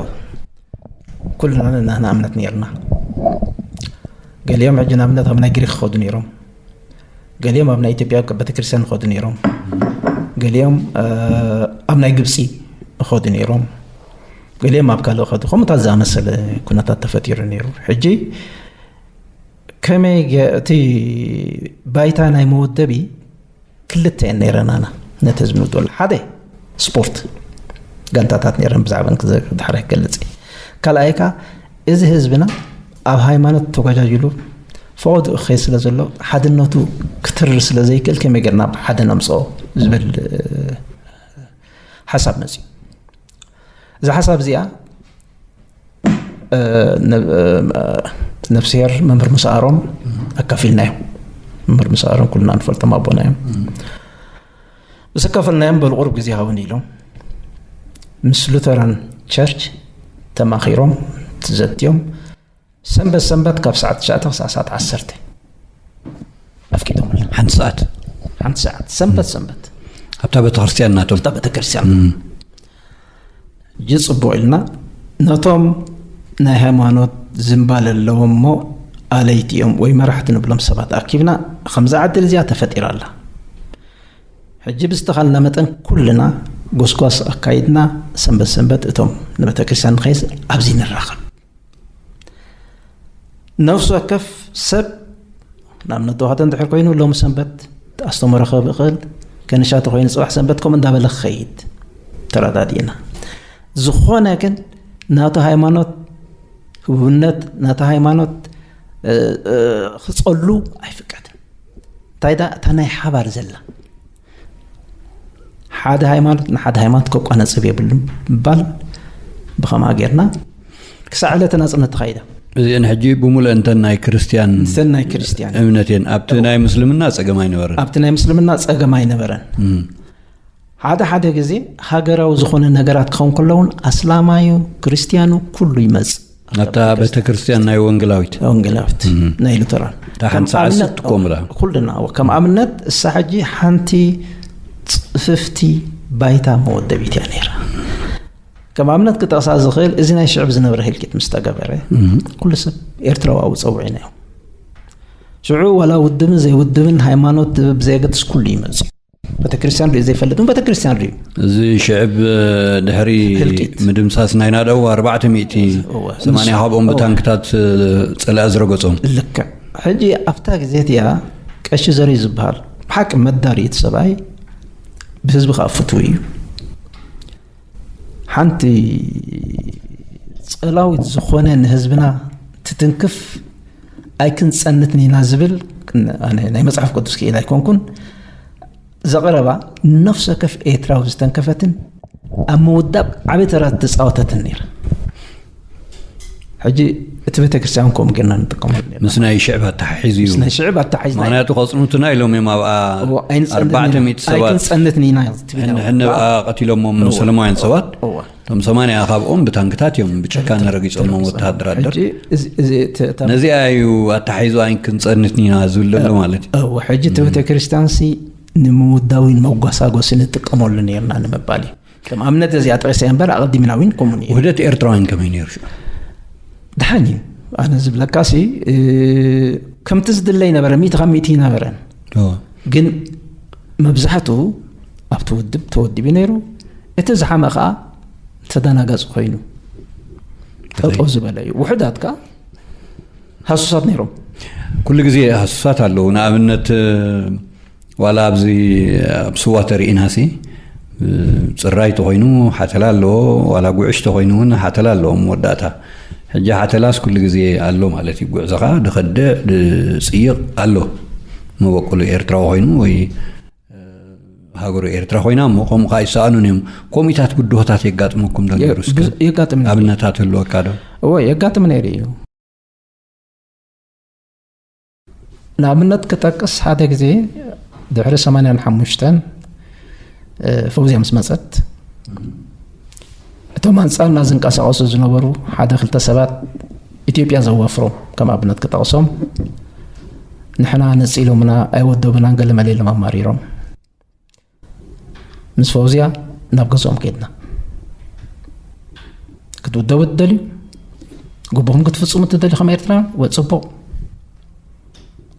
ኩልና ነናህና እምነት ነይርና። ገሊኦም ሕጂ ንኣብነት ኣብ ናይ ግሪክ ክኸዱ ነይሮም። ገሊኦም ኣብ ናይ ኢትዮጵያ ቤተክርስትያን ክኸዱ ነይሮም። ገሊኦም፣ እ፣ ኣብ ናይ ግብፂ ክኸዱ ነይሮም። ገሊኦም ኣብ ካልእ ከዱ። ከምኡታት ዝኣመሰለ ኩነታት ተፈጢሩ ነይሩ። ሕጂ ከመይ ገ-፣ እቲ ባይታ ናይ መወደቢ ክልተ እየን ነይረናና ነቲ ህዝቢ ንውድበሉ። ሓደ ስፖርት ጋንታታት ነይረን ብዛዕባ ክዘ-፣ ድሕራይ ክገልጽ እየ። ካልኣይ ከኣ እዚ ህዝብና ኣብ ሃይማኖት ተጓጃጅሉ ፈቐድኡ ክኸይድ ስለ ዘሎ ሓድነቱ ክትርር ስለ ዘይክእል ከመይ ጌርና ኣብ ሓደ ነምጽኦ ዝብል፣ እ፣ ሓሳብ መጽዩ። እዛ ሓሳብ እዚኣ፣ እ፣ ነ-፣ እ፣ ነፍስሄር መምህር ሙሳ ኣሮን ኣካፊልናዮም። መምህር ሙሳ ኣሮን ኩልና ንፈልጦም ኣቦና እዮም። ምስ ኣካፈልናዮም በሉ ቁሩብ ግዜ ሃቡኒ ኢሎም ምስ ሉተራን ቸርች ተማኺሮም ተዘትዮም ሰንበት ሰንበት ካብ ሰዓት ትሽዓተ ክሳብ ሰዓት ዓሰርተ ኣፍቂዶምልና። ሓንቲ ሰዓት? ሓንቲ ሰዓት ሰንበት ሰንበት። ኣብታ ቤተክርስትያን ናቶም? ኣብታ ቤተክርስትያን። እም። ሕጂ ጽቡቕ ኢልና ነቶም ናይ ሃይማኖት ዝንባለ ኣለዎም እሞ ኣለይቲ እዮም ወይ መራሕቲ ንብሎም ሰባት ኣኪብና ከምዛ ዕድል እዚኣ ተፈጢራ ኣላ። ሕጂ ብዝተኻልና መጠን ኩልና ጎስጓስ ኣካይድና ሰንበት ሰንበት እቶም ንቤተክርስትያን ንኸይስ ኣብዚ ንራኸብ። ነፍሲ ወከፍ ሰብ ንኣብነት ተዋህዶ እንድሕር ኮይኑ ሎሚ ሰንበት ኣስተምህሮ ክኽእል፣ ከነሻ ተኾይኑ ጽባሕ ሰንበት ከምኡ እንዳበለ ክኸይድ ተረዳዲእና። ዝኾነ ግን ናቱ ሃይማኖት ህቡብነት፣ ናቱ ሃይማኖት ክጸሉ ኣይፍቀድን። እንታይ ዳ እታ ናይ ሓባር ዘላ ሓደ ሃይማኖት ንሓደ ሃይማኖት ከቋነጽብ የብሉን ምባል፣ ብኸምኣ ጌርና ክሳዕ ዕለተ ናጽነት ተኻይዳ። እዚአን ሕጂ ብምሉእ እንተን ናይ ክርስትያን እተን ናይ ክርስትያን እምነት እየን። ኣብቲ ናይ ምስልምና ጸገም ኣይነበረን። ኣብቲ ናይ ምስልምና ጸገም ኣይነበረን። ሓደ ሓደ ግዜ ሃገራዊ ዝኾነ ነገራት ክኸውን ከሎ እውን ኣስላማዩ ክርስትያኑ ኩሉ ይመጽእ። ኣብታ ቤተክርስትያን ናይ ወንጌላዊት ወንጌላዊት ናይ ሉተራን እታ ሓንቲ ሰዓት ትቆምላ። ኩልና ከም ኣብነት እሳ ሕጂ ሓንቲ ጽፍፍቲ ባይታ መወደቢት እያ ነይራ። ከም ኣብነት ክጠቕሳ ዝኽእል እዚ ናይ ሽዕብ ዝነበረ ህልቂት ምስ ተገበረ ኩሉ ሰብ ኤርትራዊ ኣብኡ ጸዊዕናዮ። ሽዑ ዋላ ውድብን ዘይውድብን ሃይማኖት ብዘየገድስ ኩሉ ይመጽእ። ቤተክርስትያን ሪኡ ዘይፈልጥ እውን ቤተክርስትያን ሪኡ። እዚ ሽዕብ ድሕሪ ህልቂት። ምድምሳስ ናይ ናደው ኣርባዕተ ሚእቲ ሰማንያ እዋ፣ ንሱ- ካብኦም እዋ። ብታንክታት ጸላኢ ዝረገጾም። ልክዕ። ሕጂ ኣብታ ግዜ እቲኣ ቀሺ ዘርዩ ዝበሃል ብሓቂ መዳርኢት ሰብኣይ ብህዝቢ ከዓ ፍትዊ እዩ። ሓንቲ ጸላዊት ዝኾነ ንህዝብና ትትንክፍ ኣይክንጸንትን ኢና ዝብል ኣነ ናይ መጽሓፍ ቅዱስ ክኢል ኣይኮንኩን። ዘቕረባ ነፍሲ ወከፍ ኤርትራዊ ዝተንከፈትን ኣብ ምውዳብ ዓቢ ተራ ዝተጻወተትን ነይራ። ሕጂ እቲ ቤተክርስትያን ከምኡ ጌርና ንጥቀመሉ ነርና። ምስ ናይ ሽዕብ ኣተሓሒዙ እዩ። ምስ ናይ ሽዕብ ኣተሓሒዝና ምኽንያቱ ከጽንቱና ኢሎም እዮም ኣብኣ እዎ፣ ኣይንጸንትን ኣርባዕተ ሚእቲ ሰባት ኣይክንጸንትን ኢና ትብል። ሕነ- ሕነ ብኣ ቀቲሎሞም እዎ። ሰለማውያን ሰባት እዎ። እቶም ሰማንያ ካብኦም ብታንክታት እዮም ብጭካነ ረጊጾሞም ወተሃደራት ደርግ። ሕጂ እዚ- እዚ- እቲ- እታ- ነዚኣ እዩ ኣተሓሒዙ ኣይክንጸንትን ኢና ዝብል ዘሎ ማለት እዩ። እዎ፣ ሕጂ እቲ ቤተክርስትያን ሲ ንምውዳዊን መጓሳጎሲ ንጥቀመሉ ነርና ንምባል እዩ። ከም ኣብነት እዚኣ ጠቒሰ እምበር ኣቐዲምና እውን ከምኡ ነይሩ። ውህደት ኤርትራውያን ከመይ ነይሩ ሽዑ? ደሓን እዩ። ኣነ ዝብለካሲ እ፣ ከምቲ ዝድለ ይነበረ፣ ሚእቲ ካብ ሚእቲ ይነበረን። ኦ። ግን መብዛሕትኡ ኣብቲ ውድብ ተወዲቡ ነይሩ። እቲ ዝሓመ ኸዓ ተደናጋጺ ኮይኑ ጠጠው ዝበለ እዩ። ውሑዳት ከኣ ሃሱሳት ነይሮም። ኩሉ ግዜ ሃሱሳት ኣለዉ። ንኣብነት ዋላ ኣብዚ ኣብ ስዋ ተሪኢናሲ ጽራይ ተኾይኑ ሓተላ ኣለዎ፣ ዋላ ጉዕሽ ተኾይኑ እውን ሓተላ ኣለዎ መወዳእታ። ሕጂ ሓተላስ ኩሉ ግዜ ኣሎ ማለት እዩ። ጉዕዞኻ ድኸድዕ ድጽይቕ ኣሎ። መበቆሉ ኤርትራዊ ኮይኑ ወይ ሃገሩ ኤርትራ ኮይና እሞ ከምኡ ከዓ ይሰኣኑን እዮም። ከምኡታት ብድሆታት የጋጥመኩም ዶ ነይሩ? እስከ ብዙ- የጋጥም ነይሩ። ኣብነታት ህልወካ ዶ? እወ የጋጥም ነይሩ እዩ። ንኣብነት ክጠቅስ ሓደ ግዜ ድሕሪ ሰማንያን ሓሙሽተን እ፣ ፈውዝያ ምስ መጸት እቶም ኣንጻርና ዝንቀሳቐሱ ዝነበሩ ሓደ ክልተ ሰባት ኢትዮጵያ ዘዋፍሮም ከም ኣብነት ክጠቕሶም ንሕና ነጺሎምና ኣይወደቡናን ገለ መለ ኢሎም ኣማሪሮም። ምስ ፈውዝያ ናብ ገዝኦም ከድና ክትውደቡ ትደልዩ ግቡኹም ክትፍጽሙ ትደልዩ ከም ኤርትራ ወ ጽቡቕ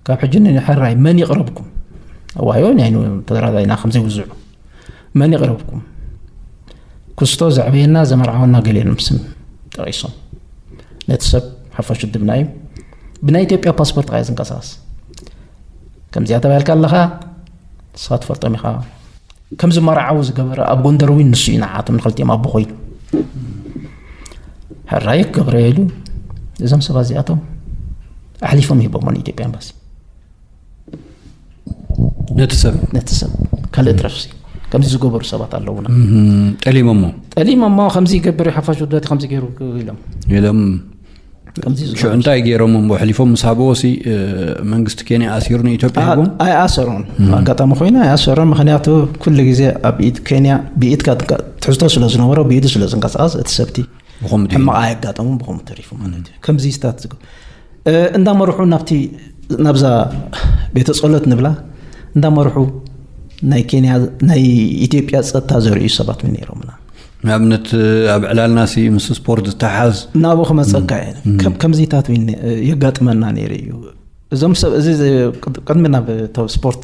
ካብ ሕጂ ንሕራይ መን ይቕረብኩም ኣዋዮ ናይ ተደራዳሪና ከም ዘይውዝዑ መን ይቕረብኩም ክስቶ ዘዕበየና ዘመርዓወና ገሊኦም ስም ጠቒሶም ነቲ ሰብ ሓፋሽ ውድብና እዩ ብናይ ኢትዮጵያ ፓስፖርት ቃየ ዝንቀሳቐስ ከምዚኣ ተባሂልካ ኣለኻ ንስኻ ትፈልጦም ኢኻ ከም ዝመርዓው ዝገበረ ኣብ ጎንደር እውን ንሱ እዩ ንዓቶም ንክልቲኦም ኣቦ ኮይኑ ሕራይ ክገብረ ኢሉ እዞም ሰባት እዚኣቶም ኣሕሊፎም ሂቦሞ ንኢትዮጵያ ኤምባሲ ነቲ ሰብ ነቲ ሰብ ካልእ ትረፍሲ ከምዚ ዝገበሩ ሰባት ኣለውና ጠሊሞሞ ጠሊሞሞ ከምዚ ይገብር ሓፋሽ ውዳት ከምዚ ገይሩ ኢሎም ኢሎም ከምዚ ሽዑ እንታይ ገይሮም እሞ ኣሕሊፎም ምስ ሃብዎ ሲ መንግስቲ ኬንያ ኣሲሩ ንኢትዮጵያ ሂቦም? ኣይኣሰሮን። ኣጋጣሚ ኮይና ኣይኣሰሮን። ምክንያቱ ኩሉ ግዜ ኣብ ኢድ ኬንያ ብኢድካ ትሕዝቶ ስለ ዝነበሮ ብኢዱ ስለ ዝንቀሳቀስ እቲ ሰብቲ ብኸምኡ ሕማቕ ኣየጋጠሙን ብኸምኡ ተሪፉ ማለት እዩ። ከምዚ ስታት ዝገ እንዳመርሑ ናብቲ ናብዛ ቤተ ጸሎት ንብላ እንዳመርሑ ናይ ኬንያ ናይ ኢትዮጵያ ጸጥታ ዘርእዩ ሰባት ምን ነይሮምና ንኣብነት ኣብ ዕላልና ሲ ምስ ስፖርት ዝተሓዝ ናብኡ ክመፀካ እየ ከም- ከምዚታት እውን የጋጥመና ነይሩ እዩ እዞም ሰብ እዚ ዝ- ቅድሚ ናብ ተ- ስፖርት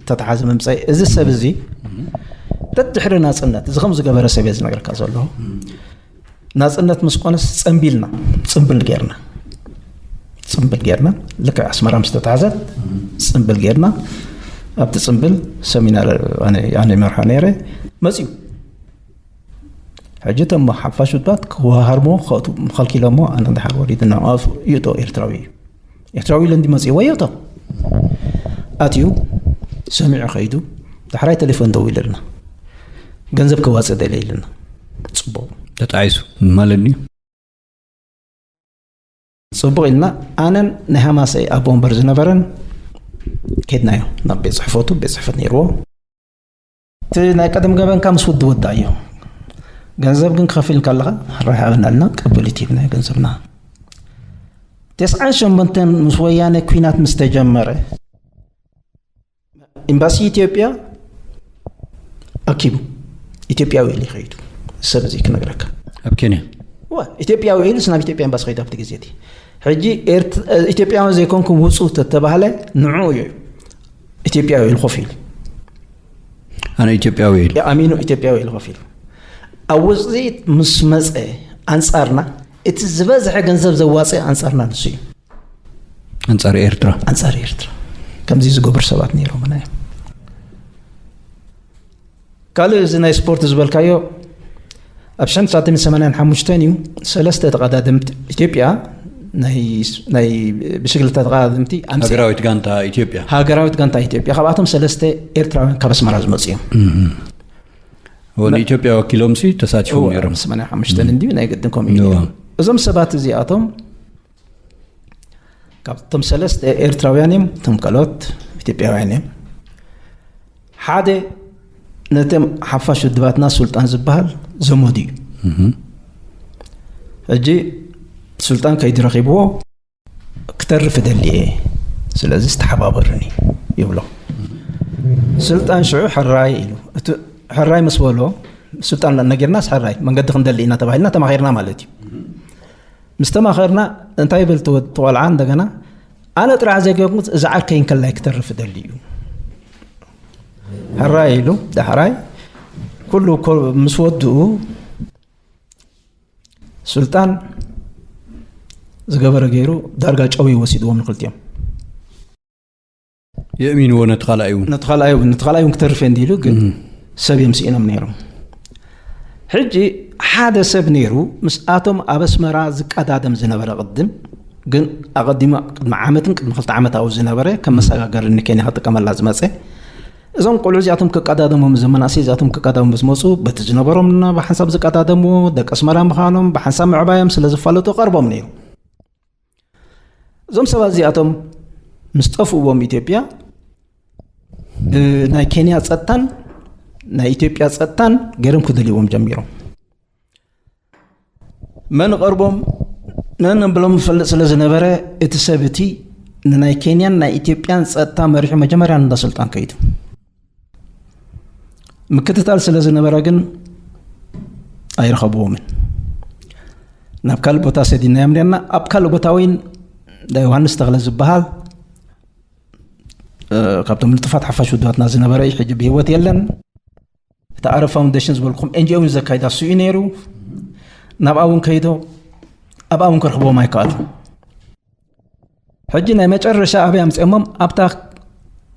ተተሓዘ ምምፃእ እዚ ሰብ እዚ ተድሕሪ ናፅነት እዚ ከም ዝገበረ ሰብ እየ ዝነግረካ ዘሎ ናፅነት ምስ ኮነስ ፀንቢልና ፅምብል ጌርና ፅምብል ጌርና ልክዕ ኣስመራ ምስ ተተሓዘት ፅምብል ጌርና ኣብቲ ጽምብል ሰሚናር ኣነ ኣነ ይመርሖ ነይረ። መጺኡ። ሕጂ እቶም ሓፋሽ ውድባት ክወሃሃርሞ ከእቱ ከልኪሎሞ፣ ኣነ ድሓር ወሪድና ኣፍ ይእቶ ኤርትራዊ እዩ። ኤርትራዊ ኢለ እንዲ መጺእዎ ይእቶ። ኣትዩ፣ ሰሚዑ ከይዱ። ዳሕራይ ቴሌፎን ደዊለልና። ገንዘብ ከዋጽእ ደልየ ኢልና። ጽቡቕ። ተጣይሱ ማለት ድዩ? ጽቡቕ ኢልና፣ ኣነን ናይ ሃማሰይ ኣቦ ወንበር ዝነበረን ከድናዮ ናብ ቤት ጽሕፈቱ። ቤት ጽሕፈት ነይርዎ። እቲ ናይ ቀደም ገበንካ ምስ ውዲ ወዳ እዩ። ገንዘብ ግን ክኸፊል ከለኻ ራይ ሃበና ኣልና፣ ቅብል ይቲብና ገንዘብና። ተስዓን ሸሞንተን ምስ ወያነ ኲናት ምስ ተጀመረ፣ ኤምባሲ ኢትዮጵያ ኣኪቡ ኢትዮጵያዊ ኢሉ ይኸይዱ። ሰብ እዚ ክነግረካ። ኣብ ኬንያ? ዋ፣ ኢትዮጵያዊ ኢሉ ናብ ኢትዮጵያ ኤምባሲ ኸይዱ ኣብቲ ግዜ እቲ። ሕጂ ኤርት-፣ ኢትዮጵያዊ ዘይኮንኩም ውጹ ተተባህለ፣ ንዑ እዩ ኢትዮጵያዊ ኢሉ ኮፍ ኢሉ። ኣነ ኢትዮጵያዊ ኢሉ። ኣሚኑ ኢትዮጵያዊ ኢሉ ኮፍ ኢሉ። ኣብ ውጽኢት ምስ መጸ፣ ኣንጻርና፣ እቲ ዝበዝሐ ገንዘብ ዘዋጸ ኣንጻርና ንሱ እዩ። ኣንጻር ኤርትራ። ኣንጻር ኤርትራ። ከምዚ ዝገብሩ ሰባት ነይሮምና እዮም። ካልእ እዚ ናይ ስፖርት ዝበልካዮ፣ ኣብ ሽሕን ትሽዓተ ሚእትን ሰማንያን ሓሙሽተን እዩ፣ ሰለስተ ተቐዳደምቲ ኢትዮጵያ፣ ናይ፣ ናይ ብሽግልታ ተቐዳደምቲ ኣምሲ-፣ ሃገራዊት ጋንታ ኢትዮጵያ። ሃገራዊት ጋንታ ኢትዮጵያ፣ ካብኣቶም ሰለስተ ኤርትራውያን ካብ ኣስመራ ዝመጹ እዮም። እም። እዎ፣ ንኢትዮጵያ ወኪሎም ሲ ተሳቲፎም እዎ፣ ነይሮም። ሰማንያን ሓሙሽተን እም። እንድዩ፣ ናይ ግድን ከምኡ እዩ እዎ። ነይሩ። እዞም ሰባት እዚኣቶም ካብቶም ሰለስተ ኤርትራውያን እዮም፣ እቶም ካልኦት ኢትዮጵያውያን እዮም። ሓደ ነቶም ሓፋሽ ውድባትና ሱልጣን ዝበሃል ዘመዱ እዩ። እህ። ሕጂ ሱልጣን ከይዲ ረኺብዎ፣ "ክተርፍ እደሊ እየ፣ ስለዚ ዝተሓባበርኒ" ይብሎ። ሱልጣን ሽዑ ሕራይ ኢሉ። እቲ ሕራይ ምስ በሎ፣ ሱልጣን ነጊርናስ ሕራይ መንገዲ ክንደሊ ኢና ተባሂልና ተማኺርና ማለት እዩ። ምስ ተማኸርና፣ እንታይ ይብል እቲ ወ-፣ እቲ ቆልዓ እንደገና፣ "ኣነ ጥራሕ ዘይኮንኩስ፣ እዚ ዓርከይ እንከላይ ክተርፍ እደሊ እዩ." ሕራይ ኢሉ፣ ዳሕራይ ኩሉ ኮ-፣ ምስ ወድኡ፣ ሱልጣን ዝገበረ ገይሩ፣ ዳርጋ ጨው እዩ ወሲድዎም ንክልቲኦም። የእሚንዎ ነቲ ካልኣይ እውን። ነቲ ካልኣይ እውን፣ ነቲ ካልኣይ እውን ክተርፍ እየ እንዲሉ፣ ግን እም። ሰብ እዮም ስኢኖም ነይሮም። ሕጂ ሓደ ሰብ ነይሩ፣ ምስኣቶም ኣብ ኣስመራ ዝቀዳደም ዝነበረ ቅድም፣ ግን ኣቐዲሙ ቅድሚ ዓመትን ቅድሚ ክልተ ዓመት ኣብኡ ዝነበረ፣ ከም መሰጋገሪ ንኬንያ ክጥቀመላ ዝመጸ። እዞም ቆልዑ እዚኣቶም ክቀዳደሙ፣ እዞም መናእሰይ እዚኣቶም ክቀዳደሙ ምስ መጹ፣ በቲ ዝነበሮም ብሓንሳብ ዝቀዳደሙ፣ ደቂ ኣስመራ ምዃኖም ብሓንሳብ ምዕባዮም ስለ ዝፋለጡ ቀርቦም ነይሩ። እዞም ሰባት እዚኣቶም ምስ ጠፍእዎም ኢትዮጵያ፣ እ፣ ናይ ኬንያ ጸጥታን ናይ ኢትዮጵያ ጸጥታን ገይሮም ክደልይዎም ጀሚሮም። መን ቀርቦም፣ መን ብሎም ዝፈልጥ ስለ ዝነበረ፣ እቲ ሰብ እቲ ንናይ ኬንያን ናይ ኢትዮጵያን ጸጥታ መሪሑ መጀመርያ ንዳ ሱልጣን ከይዱ። ምክትታል ስለ ዝነበረ ግን ኣይረኸብዎምን። ናብ ካልእ ቦታ ሰዲድናዮም ኔርና። ኣብ ካልእ ቦታ እውን እንዳ ዮሃንስ ተኽለ ዝበሃል፣ እ፣ ካብቶም ንጡፋት ሓፋሽ ውድባትና ዝነበረ እዩ፣ ሕጂ ብህይወት የለን። እቲ ኣረብ ፋውንዴሽን ዝበልኩም ኤን ጂ ኦ እውን ዘካይዳ እሱ እዩ ነይሩ። ናብኣ እውን ከይዶ፣ ኣብኣ እውን ክረኽብዎም ኣይከኣሉ። ሕጂ ናይ መጨረሻ ኣበይ ኣምጺኦሞም? ኣብታ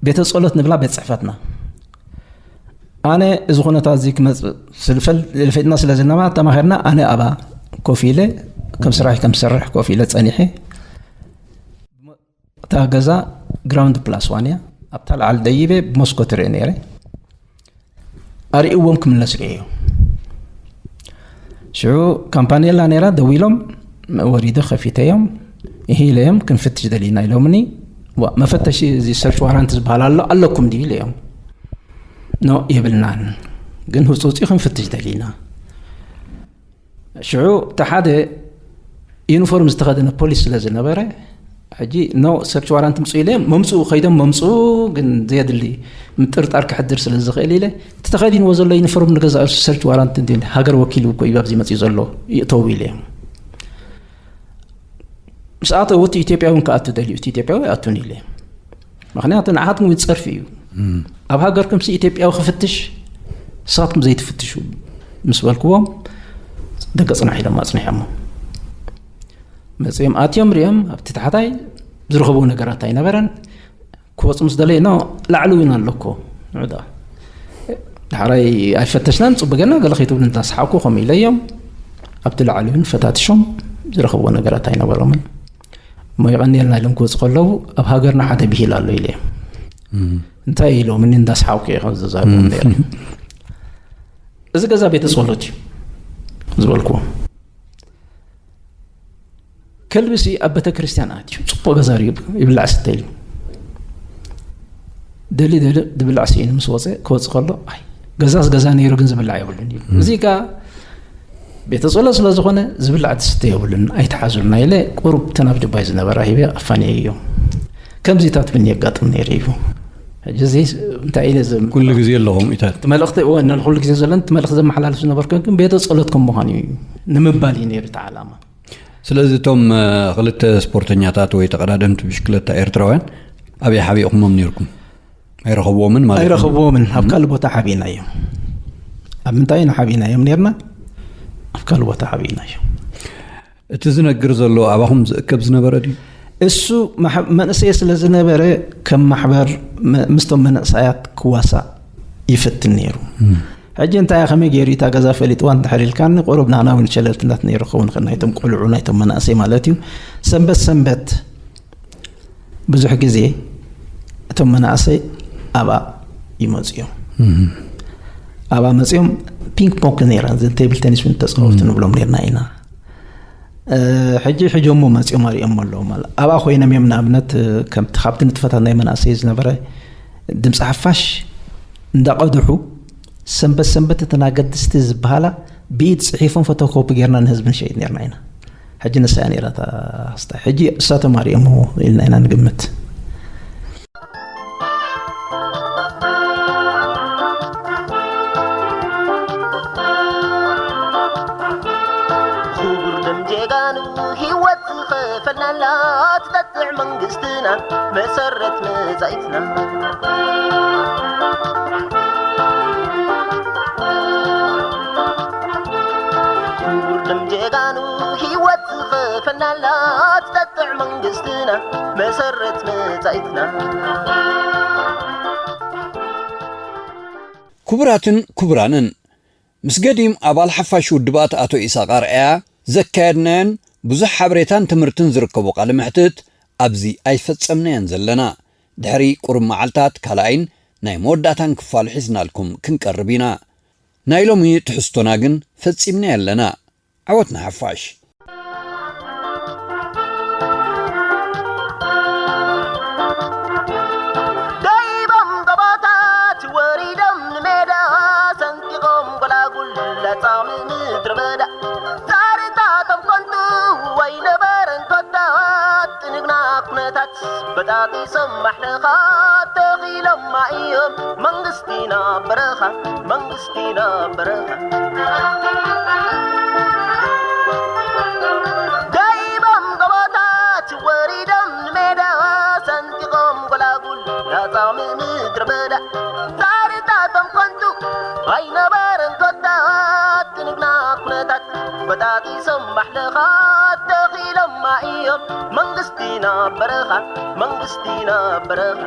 ቤተ ጸሎት ንብላ ቤት ጽሕፈትና። ኣነ እዚ ኩነታት እዚ ክመጽእ ስልፈል-፣ ልፈጥና ስለ ዝነበራ ተማኺርና፣ ኣነ ኣብኣ ኮፍ ኢለ፣ ከም ስራሕ ከም ዝሰርሕ ኮፍ ኢለ ጸኒሐ። እታ ገዛ ግራውንድ ፕላስ ዋን እያ። ኣብታ ላዕሊ ደይበ ብመስኮት ርእየ ነይረ። ኣርእይዎም ክምለስ ርእየዮ። ሽዑ ካምፓኔላ ነይራ፣ ደዊሎም፣ ወሪደ ከፊተዮም፣ እሂ ኢለዮም፣ "ክንፍትሽ ደሊና" ኢሎምኒ። "ዋ፣ መፈተሺ እዚ ሰርች ዋራንት ዝበሃል ኣሎ፣ ኣለኩም ድዩ?" ኢለዮም። "ኖ፣ የብልናን፣ ግን ህጹጽ ክንፍትሽ ደሊና።" ሽዑ እቲ ሓደ ዩኒፎርም ዝተኸደነ ፖሊስ ስለ ዝነበረ፣ ሕጂ "ኖ፣ ሰርች ዋራንት ምጹ" ኢለዮም፣ መምጽኡ ከይዶም መምጽኡ፣ ግን ዘየድሊ ምጥርጣር ክሕድር ስለ ዝኽእል ኢለ፣ "እቲ ተኸዲንዎ ዘሎ ዩኒፎርም ንገዛእ ርእሱ ሰርች ዋራንት እንድዩ፣ ሃገር ወኪሉ እኮ እዩ ኣብዚ መጺኡ ዘሎ፣ ይእተው" ኢለዮም። ምስ ኣተው፣ "እቲ ኢትዮጵያዊ እውን ክኣቱ ደልዩ፣ እቲ ኢትዮጵያዊ ኣይኣቱን" ኢለዮም። ምኽንያቱ ንዓኻትኩም እውን ጸርፊ እዩ። እም። ኣብ ሃገርኩም ሲ ኢትዮጵያዊ ክፍትሽ፣ ንስኻትኩም ዘይትፍትሹ ምስ በልክዎም፣ ደገ ጽናሕ ኢሎም ኣጽኒሖሞ። መጺኦም ኣትዮም ሪኦም፣ ኣብቲ ታሕታይ ዝረኸብዎ ነገራት ኣይነበረን። ክወፁ ምስ ደለዩ ኖ ላዕሊ እውን ኣሎ እኮ ንዑ ደኣ ዳሕራይ ኣይፈተሽናን ፅቡቅ ገና ገለ ከይትብሉ እንታስሓቁ ከምኡ ኢለዮም ኣብቲ ላዕሊ እውን ፈታትሾም ዝረኸብዎ ነገራት ኣይነበሮምን እሞ የቐንየልና ኢሎም ክወፁ ከለዉ ኣብ ሃገርና ሓደ ብሂል ኣሎ ኢለ እንታይ ኢሎም እኒ እንዳስሓቁ እዮም ዝዛረቡ ነይሩ እዚ ገዛ ቤተ ጸሎት እዩ ዝበልኩዎ ከልብሲ ኣብ ቤተ ክርስቲያን ኣትዩ ጽቡቕ ገዛ ርዩ ይብላዕ ስተ ኢሉ ደሊ ደሊ ድብላዕ ስኢኑ ምስ ወፀ ክወፅ ከሎ ኣይ ገዛስ ገዛ ነይሩ ግን ዝብላዕ የብሉን እዩ እዚ ጋ ቤተ ጸሎት ስለ ዝኾነ ዝብላዕ ትስተ የብሉን ኣይትሓዙልና ኢለ ቁሩብ ተናብ ድባይ ዝነበራ ሂበ ኣፋንየ እዮም ከምዚታት ብን የጋጥም ነይሩ እዩ ሕጂ እዚ እንታይ ኢለ ዝም ኩሉ ግዜ ኣለኹም ኢታት እቲ መልእኽቲ እወ ንኹሉ ግዜ ዘለን እቲ መልእኽቲ ዘመሓላልፍ ዝነበርኩ ግን ቤተ ጸሎት ከም ምዃኑ እዩ ንምባል እዩ ነይሩ እቲ ዓላማ ስለዚ እቶም ክልተ ስፖርተኛታት ወይ ተቐዳደምቲ ብሽክለታ ኤርትራውያን ኣብይ ሓቢእኹሞም ነይርኩም ኣይረኸብዎምን ማለት እዩ። ኣይረኸብዎምን ኣብ ካልእ ቦታ ሓቢእናዮም ኣብ ምንታይ ኢና ሓቢእናዮም ነርና ኣብ ካልእ ቦታ ሓቢእናዮም እቲ ዝነግር ዘሎ ኣባኹም ዝእከብ ዝነበረ ድዩ? እሱ መንእሰይ ስለ ዝነበረ ከም ማሕበር ምስቶም መንእሰያት ክዋሳእ ይፍትን ነይሩ። ሕጂ እንታይ ከመይ ገይሩ እታ ገዛ ፈሊጥዋ እንድሕር ኢልካኒ ቁሩብ ናህና እውን ሸለልትነት ነይሩ ክኸውን ይኽእል ናይቶም ቆልዑ ናይቶም መናእሰይ ማለት እዩ። ሰንበት ሰንበት ብዙሕ ግዜ እቶም መናእሰይ ኣብኣ ይመፁ እዮም። ኣብኣ መፂኦም ፒንግ ፖንግ ነይራ እዘን ቴብል ቴኒስ እውን ተፃወቱ ንብሎም ነርና ኢና። ሕጂ ሕጂ እሞ መፂኦም ኣሪኦም ኣለዎም ኣለ ኣብኣ ኮይኖም እዮም ንኣብነት ከምቲ ካብቲ ንጥፈታት ናይ መናእሰይ ዝነበረ ድምፂ ሓፋሽ እንዳቐድሑ ሰንበት ሰንበት እተን ኣገድስቲ ዝበሃላ ብኢድ ፅሒፎም ፎቶኮፒ ጌርና ንህዝቢ ንሸይጥ ኔርና ኢና ሕጂ ንሳ እያ ኔራ እታ ክስታይ ሕጂ እሳቶም ኣሪኦሞ ኢልና ኢና ንግምት ክቡር ደም ጀጋኑ ህይወት ዝኸፈልናላ ትጠጥዕ መንግስትና መሰረት መጻኢትና ክቡር ደም ጀጋኑ ህይወት ዝኸፈልናላ ትጠጥዕ መንግስትና መሰረት መጻኢትና ክቡራትን ክቡራንን ምስ ገዲም ኣባል ሓፋሽ ውድባት ኣቶ ኢሳቕ ኣርኣያ ዘካየድናዮን ብዙሕ ሓበሬታን ትምህርትን ዝርከቦ ቃለ መሕትት ኣብዚ ኣይፈጸምናዮን ዘለና። ድሕሪ ቁሩብ መዓልታት ካልኣይን ናይ መወዳእታን ክፋሉ ሒዝናልኩም ክንቀርብ ኢና። ናይ ሎሚ ትሕዝቶና ግን ፈጺምናዮ ኣለና። ዓወት ንሓፋሽ። ደይቦም ጎቦታት ወሪዶም ንሜዳ ሰንጢቖም ጎላጉል ለጻሚ ምድሪ በዳ ዛርታቶም ከንቱ ኣይነበረን ኮታ ጥንግና ኩነታት በጣጢሶም ማሕለኻ ተኺሎማ እዮም መንግስቲና በረኻ መንግስቲና በረኻ ደይቦም ጎቦታት ወሪዶም ንሜዳ ሰንጢቖም ጎላጉል ላጻሚ ምድሪ በዳ ዛርታቶም ከንቱ ኣይነበረን ኮታ ትንግና ኩነታት በጣጢሶም ማሕለኻ ተኺሎማ እዮም መንግስቲና በረኻ መንግስቲና በረኻ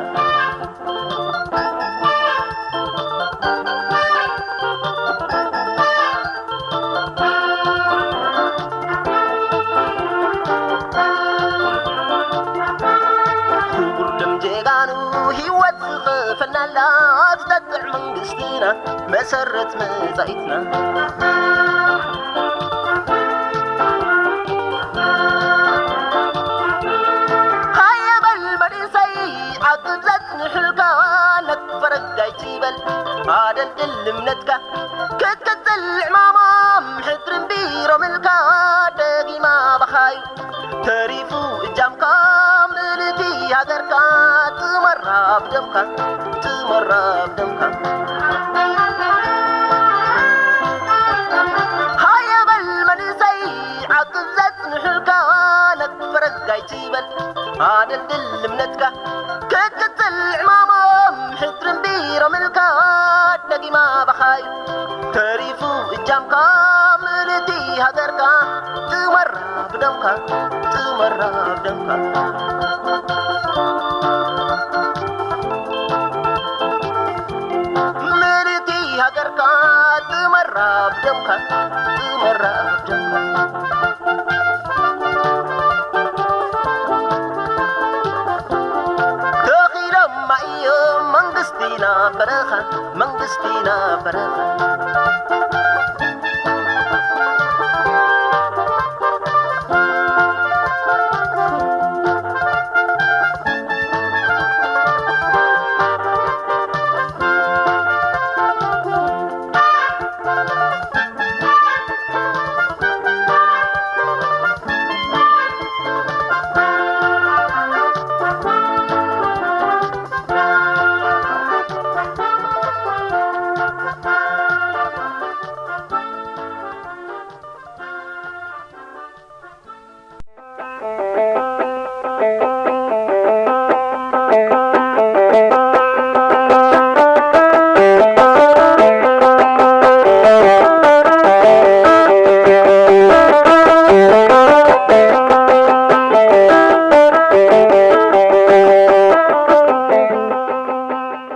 ክቡር ደም ጀጋኑ ህይወት ዝኸፈልናላ ትጠጥዕ መንግስትና መሰረት መጻኢትና ሃየ በል መንእሰይ ዓቅብ ዘጽንሕልካ ነክፈረጋይ ትበል ኣደልድል እምነትካ ክትቅጽል ዕማማ ምሕድሪ እምቢሮምልካ ደጊማ ባኻዩ ተሪፉ እጃምካ ምልእቲ ሃገርካ ጥመራ ብደምካ ጥመራ ብደምካ ሃየ በል መንእሰይ ዓቅብ ዘጽንሕልካ ነክፈረጋይ ትበል ኣደልድል እምነትካ ክትቅጽል ዕማሞም ሕድሪ እምቢሮምልካ ደጊማ ባኻዩ ተሪፉ እጃምካ ምልእቲ ሃገርካ ጥመራ ብደምካ ጥመራ ብደምካ በረኻ መንግስቲና በረኻ